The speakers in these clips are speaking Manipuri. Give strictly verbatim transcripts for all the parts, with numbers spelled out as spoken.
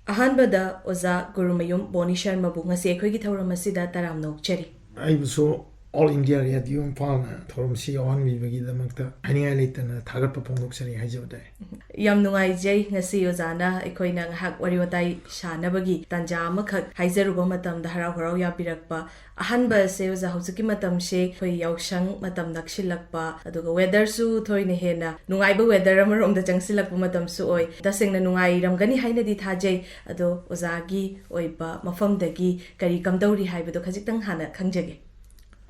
ꯑꯍꯥꯟꯕꯗ ꯑꯣꯖꯥ ꯒꯨꯔꯨꯃꯌꯨꯝ ꯕꯣꯅꯤ ꯁꯔꯃꯕꯨ ꯉꯁꯤ ꯑꯩꯈꯣꯏꯒꯤ ꯊꯧꯔꯝ ꯑꯁꯤꯗ ꯇꯔꯥꯝꯅ ꯑꯣꯛꯆꯔꯤ꯫ ꯑꯩꯕꯨꯁꯨ All India Radio ꯏꯝꯐꯥꯜꯅ ꯊꯧꯔꯝꯁꯤ ꯌꯥꯎꯍꯟꯕꯤꯕꯒꯤꯗꯃꯛꯇ ꯍꯥꯏꯅꯤꯡꯉꯥꯏ ꯂꯩꯇꯅ ꯊꯥꯒꯠꯄ ꯐꯣꯡꯗꯣꯛꯆꯔꯤ ꯍꯥꯏꯖꯕ ꯇꯥꯏ꯫ ꯌꯥꯝ ꯅꯨꯡꯉꯥꯏꯖꯩ, ꯉꯁꯤ ꯑꯣꯖꯥꯅ ꯑꯩꯈꯣꯏꯅ ꯉꯥꯏꯍꯥꯛ ꯋꯥꯔꯤ ꯋꯥꯇꯥꯏ ꯁꯥꯅꯕꯒꯤ ꯇꯥꯟꯖꯥ ꯑꯃꯈꯛ ꯍꯥꯏꯖꯔꯨꯕ ꯃꯇꯝꯗ ꯍꯔꯥꯎ ꯍꯔꯥꯎ ꯌꯥꯕꯤꯔꯛꯄ꯫ ꯑꯍꯥꯟꯕ ꯑꯁꯦ ꯑꯣꯖꯥ, ꯍꯧꯖꯤꯛꯀꯤ ꯃꯇꯝꯁꯦ ꯑꯩꯈꯣꯏ ꯌꯥꯎꯁꯪ ꯃꯇꯝ ꯅꯛꯁꯤꯜꯂꯛꯄ, ꯑꯗꯨꯒ weatherꯁꯨ ꯊꯣꯏꯅ ꯍꯦꯟꯅ ꯅꯨꯡꯉꯥꯏꯕ weather ꯑꯃꯔꯣꯝꯗ ꯆꯪꯁꯤꯜꯂꯛꯄ ꯃꯇꯝꯁꯨ ꯑꯣꯏ꯫ ꯇꯁꯦꯡꯅ ꯅꯨꯡꯉꯥꯏꯔꯝꯒꯅꯤ ꯍꯥꯏꯅꯗꯤ ꯊꯥꯖꯩ꯫ ꯑꯗꯣ ꯑꯣꯖꯥꯒꯤ ꯑꯣꯏꯕ ꯃꯐꯝꯗꯒꯤ ꯀꯔꯤ ꯀꯝꯗꯧꯔꯤ ꯍꯥꯏꯕꯗꯣ ꯈꯖꯤꯛꯇꯪ ꯍꯥꯟꯅ ꯈꯪꯖꯒꯦ꯫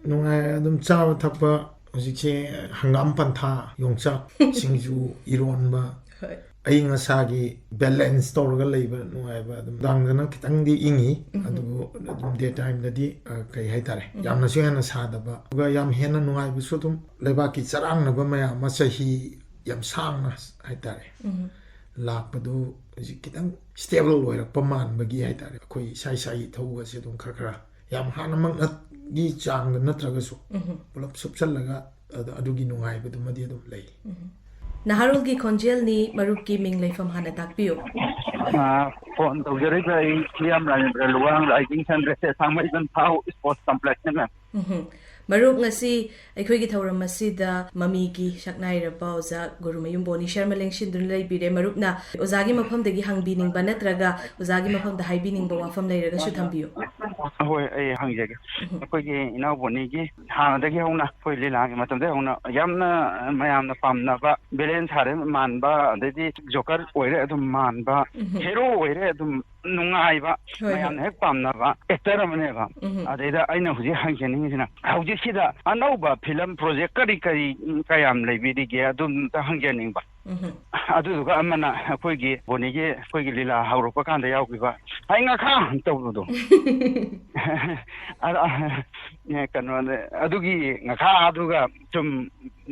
ꯅꯨꯡꯉꯥꯏ, ꯑꯗꯨꯝ ꯆꯥꯕ ꯊꯛꯄ, ꯍꯧꯖꯤꯛꯁꯦ ꯍꯪꯒꯥꯝ ꯄꯟꯊꯥ, ꯌꯣꯡꯆꯥꯛ ꯁꯤꯡꯖꯨ, ꯏꯔꯣꯟꯕ, ꯍꯣꯏ꯫ ꯑꯏꯪ ꯑꯁꯥꯒꯤ balance ꯇꯧꯔꯒ ꯂꯩꯕ ꯅꯨꯡꯉꯥꯏꯕ꯫ ꯑꯗꯨꯝ ꯅꯨꯡꯗꯥꯡꯗꯅ ꯈꯤꯇꯪꯗꯤ ꯏꯪꯉꯤ, ꯎꯝ꯫ ꯑꯗꯨꯕꯨ ꯑꯗꯨꯝ day timeꯗꯗꯤ, ꯑ, ꯀꯩ ꯍꯥꯏꯇꯥꯔꯦ, ꯎꯝ꯫ ꯌꯥꯝꯅꯁꯨ ꯍꯦꯟꯅ ꯁꯥꯗꯕ, ꯑꯗꯨꯒ ꯌꯥꯝ ꯍꯦꯟꯅ ꯅꯨꯡꯉꯥꯏꯕꯁꯨ ꯑꯗꯨꯝ ꯂꯩꯕꯥꯛꯀꯤ ꯆꯔꯥꯡꯅꯕ ꯃꯌꯥꯝ ꯑꯃ ꯆꯍꯤ ꯌꯥꯝ ꯁꯥꯡꯅ ꯍꯥꯏꯇꯥꯔꯦ ꯎꯝ꯫ ꯂꯥꯛꯄꯗꯨ ꯍꯧꯖꯤꯛ ꯈꯤꯇꯪ stable ꯑꯣꯏꯔꯛꯄ ꯃꯥꯟꯕꯒꯤ ꯍꯥꯏꯇꯥꯔꯦ꯫ ꯑꯩꯈꯣꯏ ꯏꯁꯥ ꯏꯁꯥꯒꯤ ꯊꯧꯒꯁꯦ ꯑꯗꯨꯝ ꯈꯔ ꯈꯔ ꯌꯥꯝ ꯍꯥꯟꯅꯃꯛꯅꯒꯤ ꯆꯥꯡꯗ ꯅꯠꯇ꯭ꯔꯒꯁꯨ ꯎꯝ꯫ ꯄꯨꯂꯞ ꯁꯨꯞꯆꯜꯂꯒ ꯑꯗ-, ꯑꯗꯨꯒꯤ ꯅꯨꯡꯉꯥꯏꯕꯗꯨꯃꯗꯤ ꯑꯗꯨꯝ ꯂꯩ꯫ ꯎꯝ꯫ ꯅꯍꯥꯔꯣꯜꯒꯤ ꯈꯣꯟꯖꯦꯜꯅꯤ, ꯃꯔꯨꯞꯀꯤ ꯃꯤꯡ ꯂꯩꯐꯝ ꯍꯥꯟꯅ ꯇꯥꯛꯄꯤꯌꯨ꯫ ꯑ, phone ꯇꯧꯖꯔꯛꯏꯕ ꯑꯩ ꯍꯤꯌꯥꯝ ꯔꯥꯖꯦꯟꯗ꯭ꯔ ꯂꯨꯋꯥꯡ, ꯔꯥꯏꯖꯤꯡ ꯁꯟ ꯔꯦꯁꯦ ꯑꯁꯥꯡꯕ ꯏꯚꯟ ꯐꯥꯎ sports complexꯅ, ma'am꯫ ꯎꯝꯍꯨꯝ꯫ ꯃꯔꯨꯞ, ꯉꯁꯤ ꯑꯩꯈꯣꯏꯒꯤ ꯊꯧꯔꯝ ꯑꯁꯤꯗ ꯃꯃꯤꯒꯤ ꯁꯛꯅꯥꯏꯔꯕ ꯑꯣꯖꯥ ꯒꯨꯔꯨꯃꯌꯨꯝ ꯕꯣꯅꯤ ꯁꯔꯃ ꯂꯦꯡꯁꯤꯟꯗꯨꯅ ꯂꯩꯕꯤꯔꯦ꯫ ꯃꯔꯨꯞꯅ ꯑꯣꯖꯥꯒꯤ ꯃꯐꯝꯗꯒꯤ ꯍꯪꯕꯤꯅꯤꯡꯕ ꯅꯠꯇ꯭ꯔꯒ ꯑꯣꯖꯥꯒꯤ ꯃꯐꯝꯗ ꯍꯥꯏꯕꯤꯅꯤꯡꯕ ꯋꯥꯐꯝ ꯂꯩꯔꯒꯁꯨ ꯊꯝꯕꯤꯌꯨ꯫ ꯍꯣꯏ, ꯑꯩ ꯍꯪꯖꯒꯦ꯫ ꯎꯝꯍꯨꯝ꯫ ꯑꯩꯈꯣꯏꯒꯤ ꯏꯅꯥꯎ ꯕꯣꯅꯤꯒꯤ ꯍꯥꯟꯅꯗꯒꯤ ꯍꯧꯅ, ꯑꯩꯈꯣꯏ ꯂꯤꯂꯥꯒꯤ ꯃꯇꯝꯗꯒꯤ ꯍꯧꯅ ꯌꯥꯝꯅ ꯃꯌꯥꯝꯅ ꯄꯥꯝꯅꯕ, villain ꯁꯥꯔꯦ ꯃꯥꯟꯕ, ꯑꯗꯩꯗꯤ joker ꯑꯣꯏꯔꯦ ꯑꯗꯨꯝ ꯃꯥꯟꯕ, ꯎꯝꯍꯨꯝ꯫ Hero ꯑꯣꯏꯔꯦ ꯑꯗꯨꯝ ꯅꯨꯡꯉꯥꯏꯕ, ꯍꯣꯏ, ꯃꯌꯥꯝꯅ ꯍꯣꯏ꯫ ꯍꯦꯛ ꯄꯥꯝꯅꯕ actor ꯑꯃꯅꯦꯕ꯫ ꯎꯝꯍꯨꯝ꯫ ꯑꯗꯩꯗ ꯑꯩꯅ ꯍꯧꯖꯤꯛ ꯍꯪꯖꯅꯤꯡꯉꯤꯁꯤꯅ, ꯍꯧꯖꯤꯛꯁꯤꯗ ꯑꯅꯧꯕ film project ꯀꯔꯤ ꯀꯔꯤ, ꯎꯝ, ꯀꯌꯥꯝ ꯂꯩꯕꯤꯔꯤꯒꯦ? ꯑꯗꯨꯝꯇ ꯍꯪꯖꯅꯤꯡꯕ꯫ ꯎꯝꯍꯨꯝ꯫ ꯑꯗꯨꯗꯨꯒ ꯑꯃꯅ ꯑꯩꯈꯣꯏꯒꯤ ꯕꯣꯅꯤꯒꯤ, ꯑꯩꯈꯣꯏꯒꯤ ꯂꯤꯂꯥ ꯍꯧꯔꯛꯄ ꯀꯥꯟꯗ ꯌꯥꯎꯈꯤꯕ "ꯍꯩ ꯉꯥꯈꯥ" ꯇꯧꯕꯗꯣ꯫ ꯑ, ꯑ, ꯀꯩꯅꯣꯅꯦ, ꯑꯗꯨꯒꯤ ꯉꯥꯈꯥꯗꯨꯒ ꯁꯨꯝ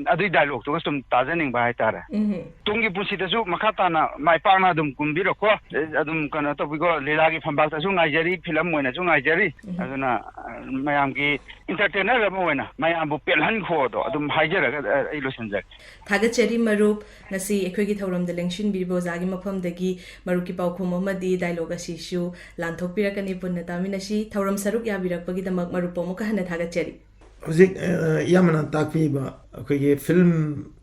ꯑꯗꯨꯒꯤ ꯗꯥꯏꯂꯣꯛꯇꯨꯒ ꯁꯨꯝ ꯇꯥꯖꯅꯤꯡꯕ ꯍꯥꯏꯇꯥꯔꯦ꯫ ꯎꯝ꯫ ꯇꯨꯡꯒꯤ ꯄꯨꯟꯁꯤꯗꯁꯨ ꯃꯈꯥ ꯇꯥꯅ ꯃꯥꯏ ꯄꯥꯛꯅ ꯑꯗꯨꯝ ꯀꯨꯝꯕꯤꯔꯣꯀꯣ꯫ ꯑꯦ, ꯑꯗꯨꯝ ꯀꯩꯅꯣ ꯇꯧꯕꯤꯀꯣ, ꯂꯤꯂꯥꯒꯤ ꯐꯝꯕꯥꯛꯇꯁꯨ ꯉꯥꯏꯖꯔꯤ, ꯐꯤꯂꯝ ꯑꯣꯏꯅꯁꯨ ꯉꯥꯏꯖꯔꯤ꯫ ꯎꯝ꯫ ꯑꯗꯨꯅ, ꯑ, ꯃꯌꯥꯝꯒꯤ ꯏꯟꯇꯔꯇꯦꯅꯔ ꯑꯃ ꯑꯣꯏꯅ ꯃꯌꯥꯝꯕꯨ ꯄꯦꯜꯍꯟꯈꯣꯗꯣ ꯑꯗꯨꯝ ꯍꯥꯏꯖꯔꯒ, ꯑ, ꯑꯩ ꯂꯣꯏꯁꯤꯟꯖꯔꯦ꯫ ꯊꯥꯒꯠꯆꯔꯤ ꯃꯔꯨꯞ, ꯉꯁꯤ ꯑꯩꯈꯣꯏꯒꯤ ꯊꯧꯔꯝꯗ ꯂꯦꯡꯁꯤꯟꯕꯤꯔꯤꯕ ꯑꯣꯖꯥꯒꯤ ꯃꯐꯝꯗꯒꯤ ꯃꯔꯨꯞꯀꯤ ꯄꯥꯎꯈꯨꯝ ꯑꯃꯗꯤ ꯗꯥꯏꯂꯣꯛ ꯑꯁꯤꯁꯨ ꯂꯥꯟꯊꯣꯛꯄꯤꯔꯛꯀꯅꯤ꯫ ꯄꯨꯟꯅ ꯇꯥꯃꯤꯟꯅꯁꯤ꯫ ꯊꯧꯔꯝ ꯁꯔꯨꯛ ꯌꯥꯕꯤꯔꯛꯄꯒꯤ ꯗꯃꯛ ꯃꯔꯨꯞꯄꯨ ꯑꯃꯨꯛꯀ ꯍꯟꯅ ꯊꯥꯒꯠꯆꯔꯤ꯫ ꯍꯧꯖꯤꯛ, ꯑ, ꯏꯌꯥꯝꯕꯅ ꯇꯥꯛꯄꯤꯕ ꯑꯩꯈꯣꯏꯒꯤ ꯐꯤꯂꯝ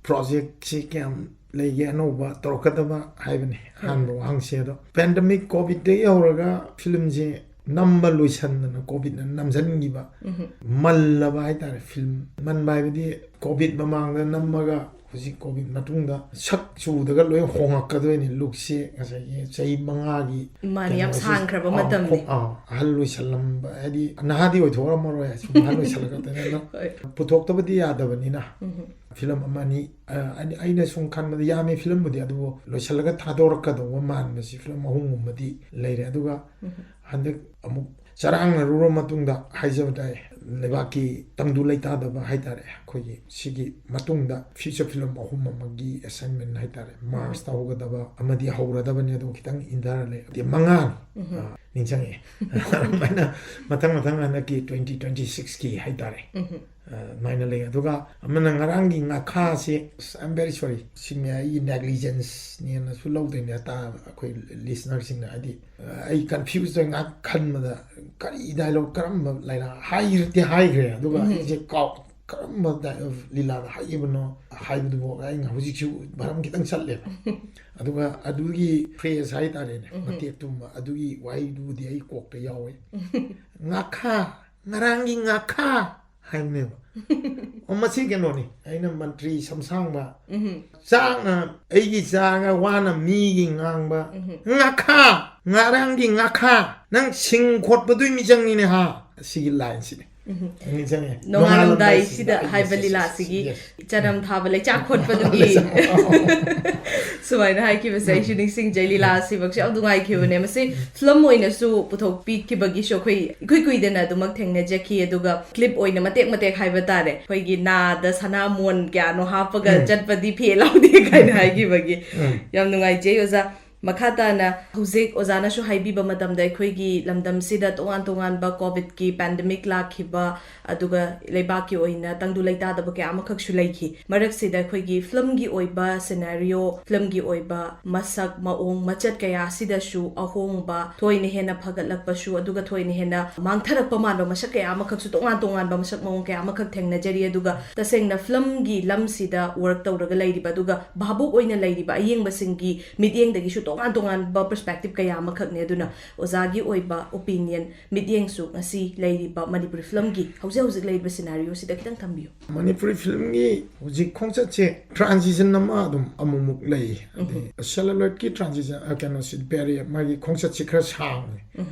ꯄ꯭ꯔꯣꯖꯦꯛꯁꯤ ꯀꯌꯥꯝ ꯂꯩꯒꯦ ꯑꯅꯧꯕ ꯇꯧꯔꯛꯀꯗꯕ ꯍꯥꯏꯕꯅꯤ ꯑꯍꯥꯟꯕ ꯋꯥꯍꯪꯁꯦ꯫ ꯑꯗꯣ ꯄꯦꯟꯗꯦꯃꯤꯛ ꯀꯣꯚꯤꯗꯇꯒꯤ ꯍꯧꯔꯒ ꯐꯤꯂꯝꯁꯤ ꯅꯝꯕ ꯂꯣꯏꯁꯟꯗꯅ ꯀꯣꯚꯤꯗꯅ ꯅꯝꯁꯤꯟꯈꯤꯕ, ꯎꯝ꯫ ꯃꯜꯂꯕ ꯍꯥꯏꯇꯥꯔꯦ꯫ ꯐꯤꯂꯝ ꯃꯟꯕ ꯍꯥꯏꯕꯗꯤ ꯀꯣꯚꯤꯗ ꯃꯃꯥꯡꯗ ꯅꯝꯃꯒ ꯍꯧꯖꯤꯛ ꯀꯣꯚꯤꯗ ꯃꯇꯨꯡꯗ ꯁꯛ ꯆꯨꯗꯒ ꯂꯣꯏ ꯍꯣꯡꯉꯛꯀꯗꯣꯏꯅꯤ꯫ ꯂꯨꯛꯁꯦ ꯉꯁꯥꯏꯒꯤ ꯆꯍꯤ ꯃꯉꯥꯒꯤ ꯃꯥꯅꯤ, ꯌꯥꯝ ꯀꯩꯅꯣꯁꯤ, ꯁꯥꯡꯈ꯭ꯔꯕ ꯑꯥ, ꯃꯇꯝꯅꯤ꯫ ꯈꯣ-, ꯑꯥ, ꯑꯍꯜ ꯑꯣꯏꯁꯜꯂꯝꯕ ꯍꯥꯏꯗꯤ ꯅꯍꯥꯗꯤ ꯑꯣꯏꯊꯣꯛꯑꯝꯃꯔꯣꯏ, ꯁꯨꯝ ꯑꯍꯜ ꯑꯣꯏꯁꯜꯂꯛꯀꯗꯣꯏꯅꯤ꯫ ꯑꯗꯣ ꯍꯣꯏ꯫ ꯄꯨꯊꯣꯛꯇꯕꯗꯤ ꯌꯥꯗꯕꯅꯤꯅ ꯎꯝ꯫ ꯐꯤꯂꯝ ꯑꯃꯅꯤ, ꯑ, ꯑꯩꯅ, ꯑꯩꯅ ꯁꯨꯝ ꯈꯟꯕꯗ ꯌꯥꯝꯃꯤ ꯐꯤꯂꯝꯕꯨꯗꯤ, ꯑꯗꯨꯕꯨ ꯂꯣꯏꯁꯤꯜꯂꯒ ꯊꯥꯗꯣꯔꯛꯀꯗꯧꯕ ꯃꯥꯟꯕꯁꯤ ꯐꯤꯂꯝ ꯑꯍꯨꯝꯒꯨꯝꯕꯗꯤ ꯂꯩꯔꯦ꯫ ꯑꯗꯨꯒ ꯎꯝ꯫ ꯍꯟꯗꯛ ꯑꯃꯨꯛ ꯆꯔꯥꯡꯅꯔꯨꯔ ꯃꯇꯨꯡꯗ ꯍꯥꯏꯖꯕ ꯇꯥꯏ, ꯂꯩꯕꯥꯛꯀꯤ ꯇꯪꯗꯨ ꯂꯩꯇꯥꯗꯕ ꯍꯥꯏꯇꯥꯔꯦ, ꯑꯩꯈꯣꯏꯒꯤ ꯁꯤꯒꯤ ꯃꯇꯨꯡꯗ ꯐꯤꯆꯔ ꯐꯤꯂꯝ ꯑꯍꯨꯝ ꯑꯃꯒꯤ ꯑꯦꯁꯥꯏꯟꯃꯦꯟ ꯍꯥꯏꯇꯥꯔꯦ, ꯃꯥꯔꯁꯇ ꯍꯧꯒꯗꯕ ꯑꯃꯗꯤ ꯍꯧꯔꯗꯕꯅꯤ, ꯑꯗꯨ ꯈꯤꯇꯪ ꯏꯟꯊꯔ ꯂꯩ꯫ ꯑꯗꯩ ꯃꯉꯥꯅꯤ, ꯎꯝ꯫ ꯑ, ꯅꯤꯡꯁꯤꯡꯉꯛꯑꯦ꯫ ꯑꯗꯨꯃꯥꯏꯅ ꯃꯊꯪ ꯃꯊꯪ ꯍꯟꯗꯛꯀꯤ ꯇ꯭ꯋꯦꯟꯇꯤ ꯇ꯭ꯋꯦꯟꯇꯤ ꯁꯤꯛꯁꯀꯤ ꯍꯥꯏꯇꯥꯔꯦ꯫ ꯎꯝ꯫ ꯑ, ꯑꯗꯨꯃꯥꯏꯅ ꯂꯩ꯫ ꯑꯗꯨꯒ ꯑꯃꯅ ꯉꯔꯥꯡꯒꯤ ꯉꯥꯈꯥꯁꯦ, ꯑꯁ, I am very sorry, ꯁꯤꯃ ꯑꯩꯒꯤ ꯅꯦꯒ꯭ꯂꯤꯖꯦꯟꯁꯅꯦꯅꯁꯨ ꯂꯧꯗꯣꯏꯅꯦ, ꯑꯇꯥ-, ꯑꯩꯈꯣꯏ ꯂꯤꯁꯅꯔꯁꯤꯡꯅ꯫ ꯍꯥꯏꯗꯤ, ꯑ, ꯑꯩ ꯀꯟꯐ꯭ꯌꯨꯁ ꯑꯣꯏ ꯉꯥꯏꯍꯥꯛ ꯈꯟꯕꯗ ꯀꯔꯤ ꯗꯥꯏꯂꯣꯛ, ꯀꯔꯝꯕ ꯂꯥꯏꯅ ꯍꯥꯏꯈ꯭ꯔꯗꯤ ꯍꯥꯏꯈ꯭ꯔꯦ, ꯑꯗꯨꯒ ꯎꯝ꯫ ꯑꯩꯁꯦ ꯀꯥꯎ-, ꯀꯔꯝꯕ ꯗꯥꯏ-, ꯂꯤꯂꯥꯗ ꯍꯥꯏꯈꯤꯕꯅꯣ ꯍꯥꯏꯕꯗꯨꯕꯨ ꯑꯩ ꯍꯧꯖꯤꯛꯁꯨ ꯚꯔꯝ ꯈꯤꯇꯪ ꯆꯠꯂꯦꯕ꯫ ꯑꯗꯨꯒ ꯑꯗꯨꯒꯤ ꯐ꯭ꯔꯦꯖ ꯍꯥꯏꯇꯥꯔꯦꯅꯦ, ꯎꯝ꯫ ꯃꯇꯦꯛꯇꯨꯃ, ꯑꯗꯨꯒꯤ ꯋꯥꯍꯩꯗꯨꯕꯨꯗꯤ ꯑꯩ ꯀꯣꯛꯇ ꯌꯥꯎꯋꯦ꯫ ꯉꯥꯈꯥ, ꯉꯔꯥꯡꯒꯤ ꯉꯥꯈꯥ ꯍꯥꯏꯕꯅꯦꯕ꯫ ꯑꯣ, ꯃꯁꯤ ꯀꯩꯅꯣꯅꯤ, ꯑꯩꯅ ꯃꯟꯇ꯭ꯔꯤ ꯁꯝꯁꯥꯡꯕ, ꯎꯝ꯫ ꯆꯥꯛꯅ ꯑꯩꯒꯤ ꯆꯥꯒ ꯋꯥꯅ ꯃꯤꯒꯤ ꯉꯥꯡꯕ, ꯎꯝ꯫ ꯉꯥꯈꯥ, ꯉꯔꯥꯡꯒꯤ ꯉꯥꯈꯥ, ꯅꯪ ꯁꯤꯡ ꯈꯣꯠꯄꯗꯨꯏ ꯃꯤꯆꯪꯅꯤꯅꯦ ꯍꯥ, ꯑꯁꯤꯒꯤ ꯂꯥꯏꯟꯁꯤꯅꯤ꯫ ꯅꯤꯡꯁꯤꯡꯉꯦ꯫ ꯅꯣꯡꯉꯥꯜꯂꯝꯗꯥꯏꯁꯤꯗ ꯍꯥꯏꯕ Yes, yes, ꯂꯤꯂꯥꯁꯤꯒꯤ yes. ꯆꯅꯝ ꯊꯥꯕ ꯂꯩꯆꯥꯛ ꯈꯣꯠꯄꯗꯨꯒꯤ ꯁꯨꯃꯥꯏꯅ ꯍꯥꯏꯈꯤꯕꯁꯦ ꯑꯩꯁꯨ ꯅꯤꯡꯁꯤꯡꯖꯩ꯫ ꯂꯤꯂꯥ ꯑꯁꯤꯃꯛꯁꯨ ꯌꯥꯝ ꯅꯨꯡꯉꯥꯏꯈꯤꯕꯅꯦ꯫ ꯃꯁꯤ ꯐꯤꯂꯝ ꯑꯣꯏꯅꯁꯨ ꯄꯨꯊꯣꯛꯄꯤꯈꯤꯕꯒꯤꯁꯨ ꯑꯩꯈꯣꯏ ꯏꯀꯨꯏ ꯀꯨꯏꯗꯅ ꯑꯗꯨꯃꯛ ꯊꯦꯡꯅꯖꯈꯤ꯫ ꯑꯗꯨꯒ ꯀ꯭ꯂꯤꯞ ꯑꯣꯏꯅ ꯃꯇꯦꯛ ꯃꯇꯦꯛ ꯍꯥꯏꯕ ꯇꯥꯔꯦ, ꯑꯩꯈꯣꯏꯒꯤ ꯅꯥꯗ ꯁꯅꯥꯃꯣꯟ ꯀꯌꯥꯅꯣ ꯍꯥꯞꯄꯒ ꯆꯠꯄꯗꯤ ꯐꯦ ꯂꯥꯎꯗꯦ ꯀꯥꯏꯅ ꯍꯥꯏꯈꯤꯕꯒꯤ꯫ ꯌꯥꯝ ꯅꯨꯡꯉꯥꯏꯖꯩ ꯑꯣꯖꯥ꯫ ꯃꯈꯥ ꯇꯥꯅ ꯍꯧꯖꯤꯛ ꯑꯣꯖꯥꯅꯁꯨ ꯍꯥꯏꯕꯤꯕ ꯃꯇꯝꯗ ꯑꯩꯈꯣꯏꯒꯤ ꯂꯝꯗꯝꯁꯤꯗ ꯇꯣꯉꯥꯟ ꯇꯣꯉꯥꯟꯕ ꯀꯣꯚꯤꯗꯀꯤ ꯄꯦꯟꯗꯦꯃꯤꯛ ꯂꯥꯛꯈꯤꯕ, ꯑꯗꯨꯒ ꯂꯩꯕꯥꯛꯀꯤ ꯑꯣꯏꯅ ꯇꯪꯗꯨ ꯂꯩꯇꯥꯗꯕ ꯀꯌꯥ ꯑꯃꯈꯛꯁꯨ ꯂꯩꯈꯤ꯫ ꯃꯔꯛꯁꯤꯗ ꯑꯩꯈꯣꯏꯒꯤ ꯐꯤꯂꯝꯒꯤ ꯑꯣꯏꯕ ꯁꯤꯅꯥꯔꯤꯑꯣ, ꯐꯤꯂꯝꯒꯤ ꯑꯣꯏꯕ ꯃꯁꯛ ꯃꯑꯣꯡ ꯃꯆꯠ ꯀꯌꯥ ꯑꯁꯤꯗꯁꯨ ꯑꯍꯣꯡꯕ, ꯊꯣꯏꯅ ꯍꯦꯟꯅ ꯐꯒꯠꯂꯛꯄꯁꯨ, ꯑꯗꯨꯒ ꯊꯣꯏꯅ ꯍꯦꯟꯅ ꯃꯥꯡꯊꯔꯛꯄ ꯃꯥꯟꯕ ꯃꯁꯛ ꯀꯌꯥ ꯑꯃꯈꯛꯁꯨ, ꯇꯣꯉꯥꯟ ꯇꯣꯉꯥꯟꯕ ꯃꯁꯛ ꯃꯑꯣꯡ ꯀꯌꯥ ꯑꯃꯈꯛ ꯊꯦꯡꯅꯖꯔꯤ꯫ ꯑꯗꯨꯒ ꯇꯁꯦꯡꯅ ꯐꯤꯂꯝꯒꯤ ꯂꯝꯁꯤꯗ ꯋꯥꯔꯛ ꯇꯧꯔꯒ ꯂꯩꯔꯤꯕ, ꯑꯗꯨꯒ ꯚꯥꯕꯨꯛ ꯑꯣꯏꯅ ꯂꯩꯔꯤꯕ ꯑꯌꯦꯡꯕꯁꯤꯡꯒꯤ ꯃꯤꯠꯌꯦꯡꯗꯒꯤꯁꯨ ꯇꯣꯉꯥꯟ ꯇꯣꯉꯥꯟꯕ ꯄꯔꯁꯄꯦꯛꯇꯤꯞ ꯀꯌꯥ ꯑꯃꯈꯛꯅꯦ꯫ ꯑꯗꯨꯅ ꯑꯣꯖꯥꯒꯤ ꯑꯣꯏꯕ ꯑꯣꯄꯤꯅꯤꯌꯟ, ꯃꯤꯠꯌꯦꯡꯁꯨ ꯉꯁꯤ ꯂꯩꯔꯤꯕ ꯃꯅꯤꯄꯨꯔꯤ ꯐꯤꯂꯝꯒꯤ ꯍꯧꯖꯤꯛ ꯍꯧꯖꯤꯛ ꯂꯩꯔꯤꯕ ꯁꯤꯅꯥꯔꯤꯑꯣꯁꯤꯗ ꯈꯤꯇꯪ ꯊꯝꯕꯤꯌꯨ꯫ ꯃꯅꯤꯄꯨꯔꯤ ꯐꯤꯂꯝꯒꯤ ꯍꯧꯖꯤꯛ ꯈꯣꯡꯆꯠꯁꯦ ꯇ꯭ꯔꯥꯟꯖꯤꯁꯟ ꯑꯃ ꯑꯗꯨꯝ ꯑꯃꯨꯛꯃꯨꯛ ꯂꯩ꯫ ꯑꯗꯩ ꯁꯦꯂꯨꯂꯣꯏꯗꯀꯤ ꯇ꯭ꯔꯥꯟꯖꯤꯁꯟ, ꯀꯩꯅꯣꯁꯤ, ꯕꯦꯔꯤ, ꯃꯥꯒꯤ ꯈꯣꯡꯆꯠꯁꯤ ꯈꯔ ꯁꯥꯡꯉꯦ꯫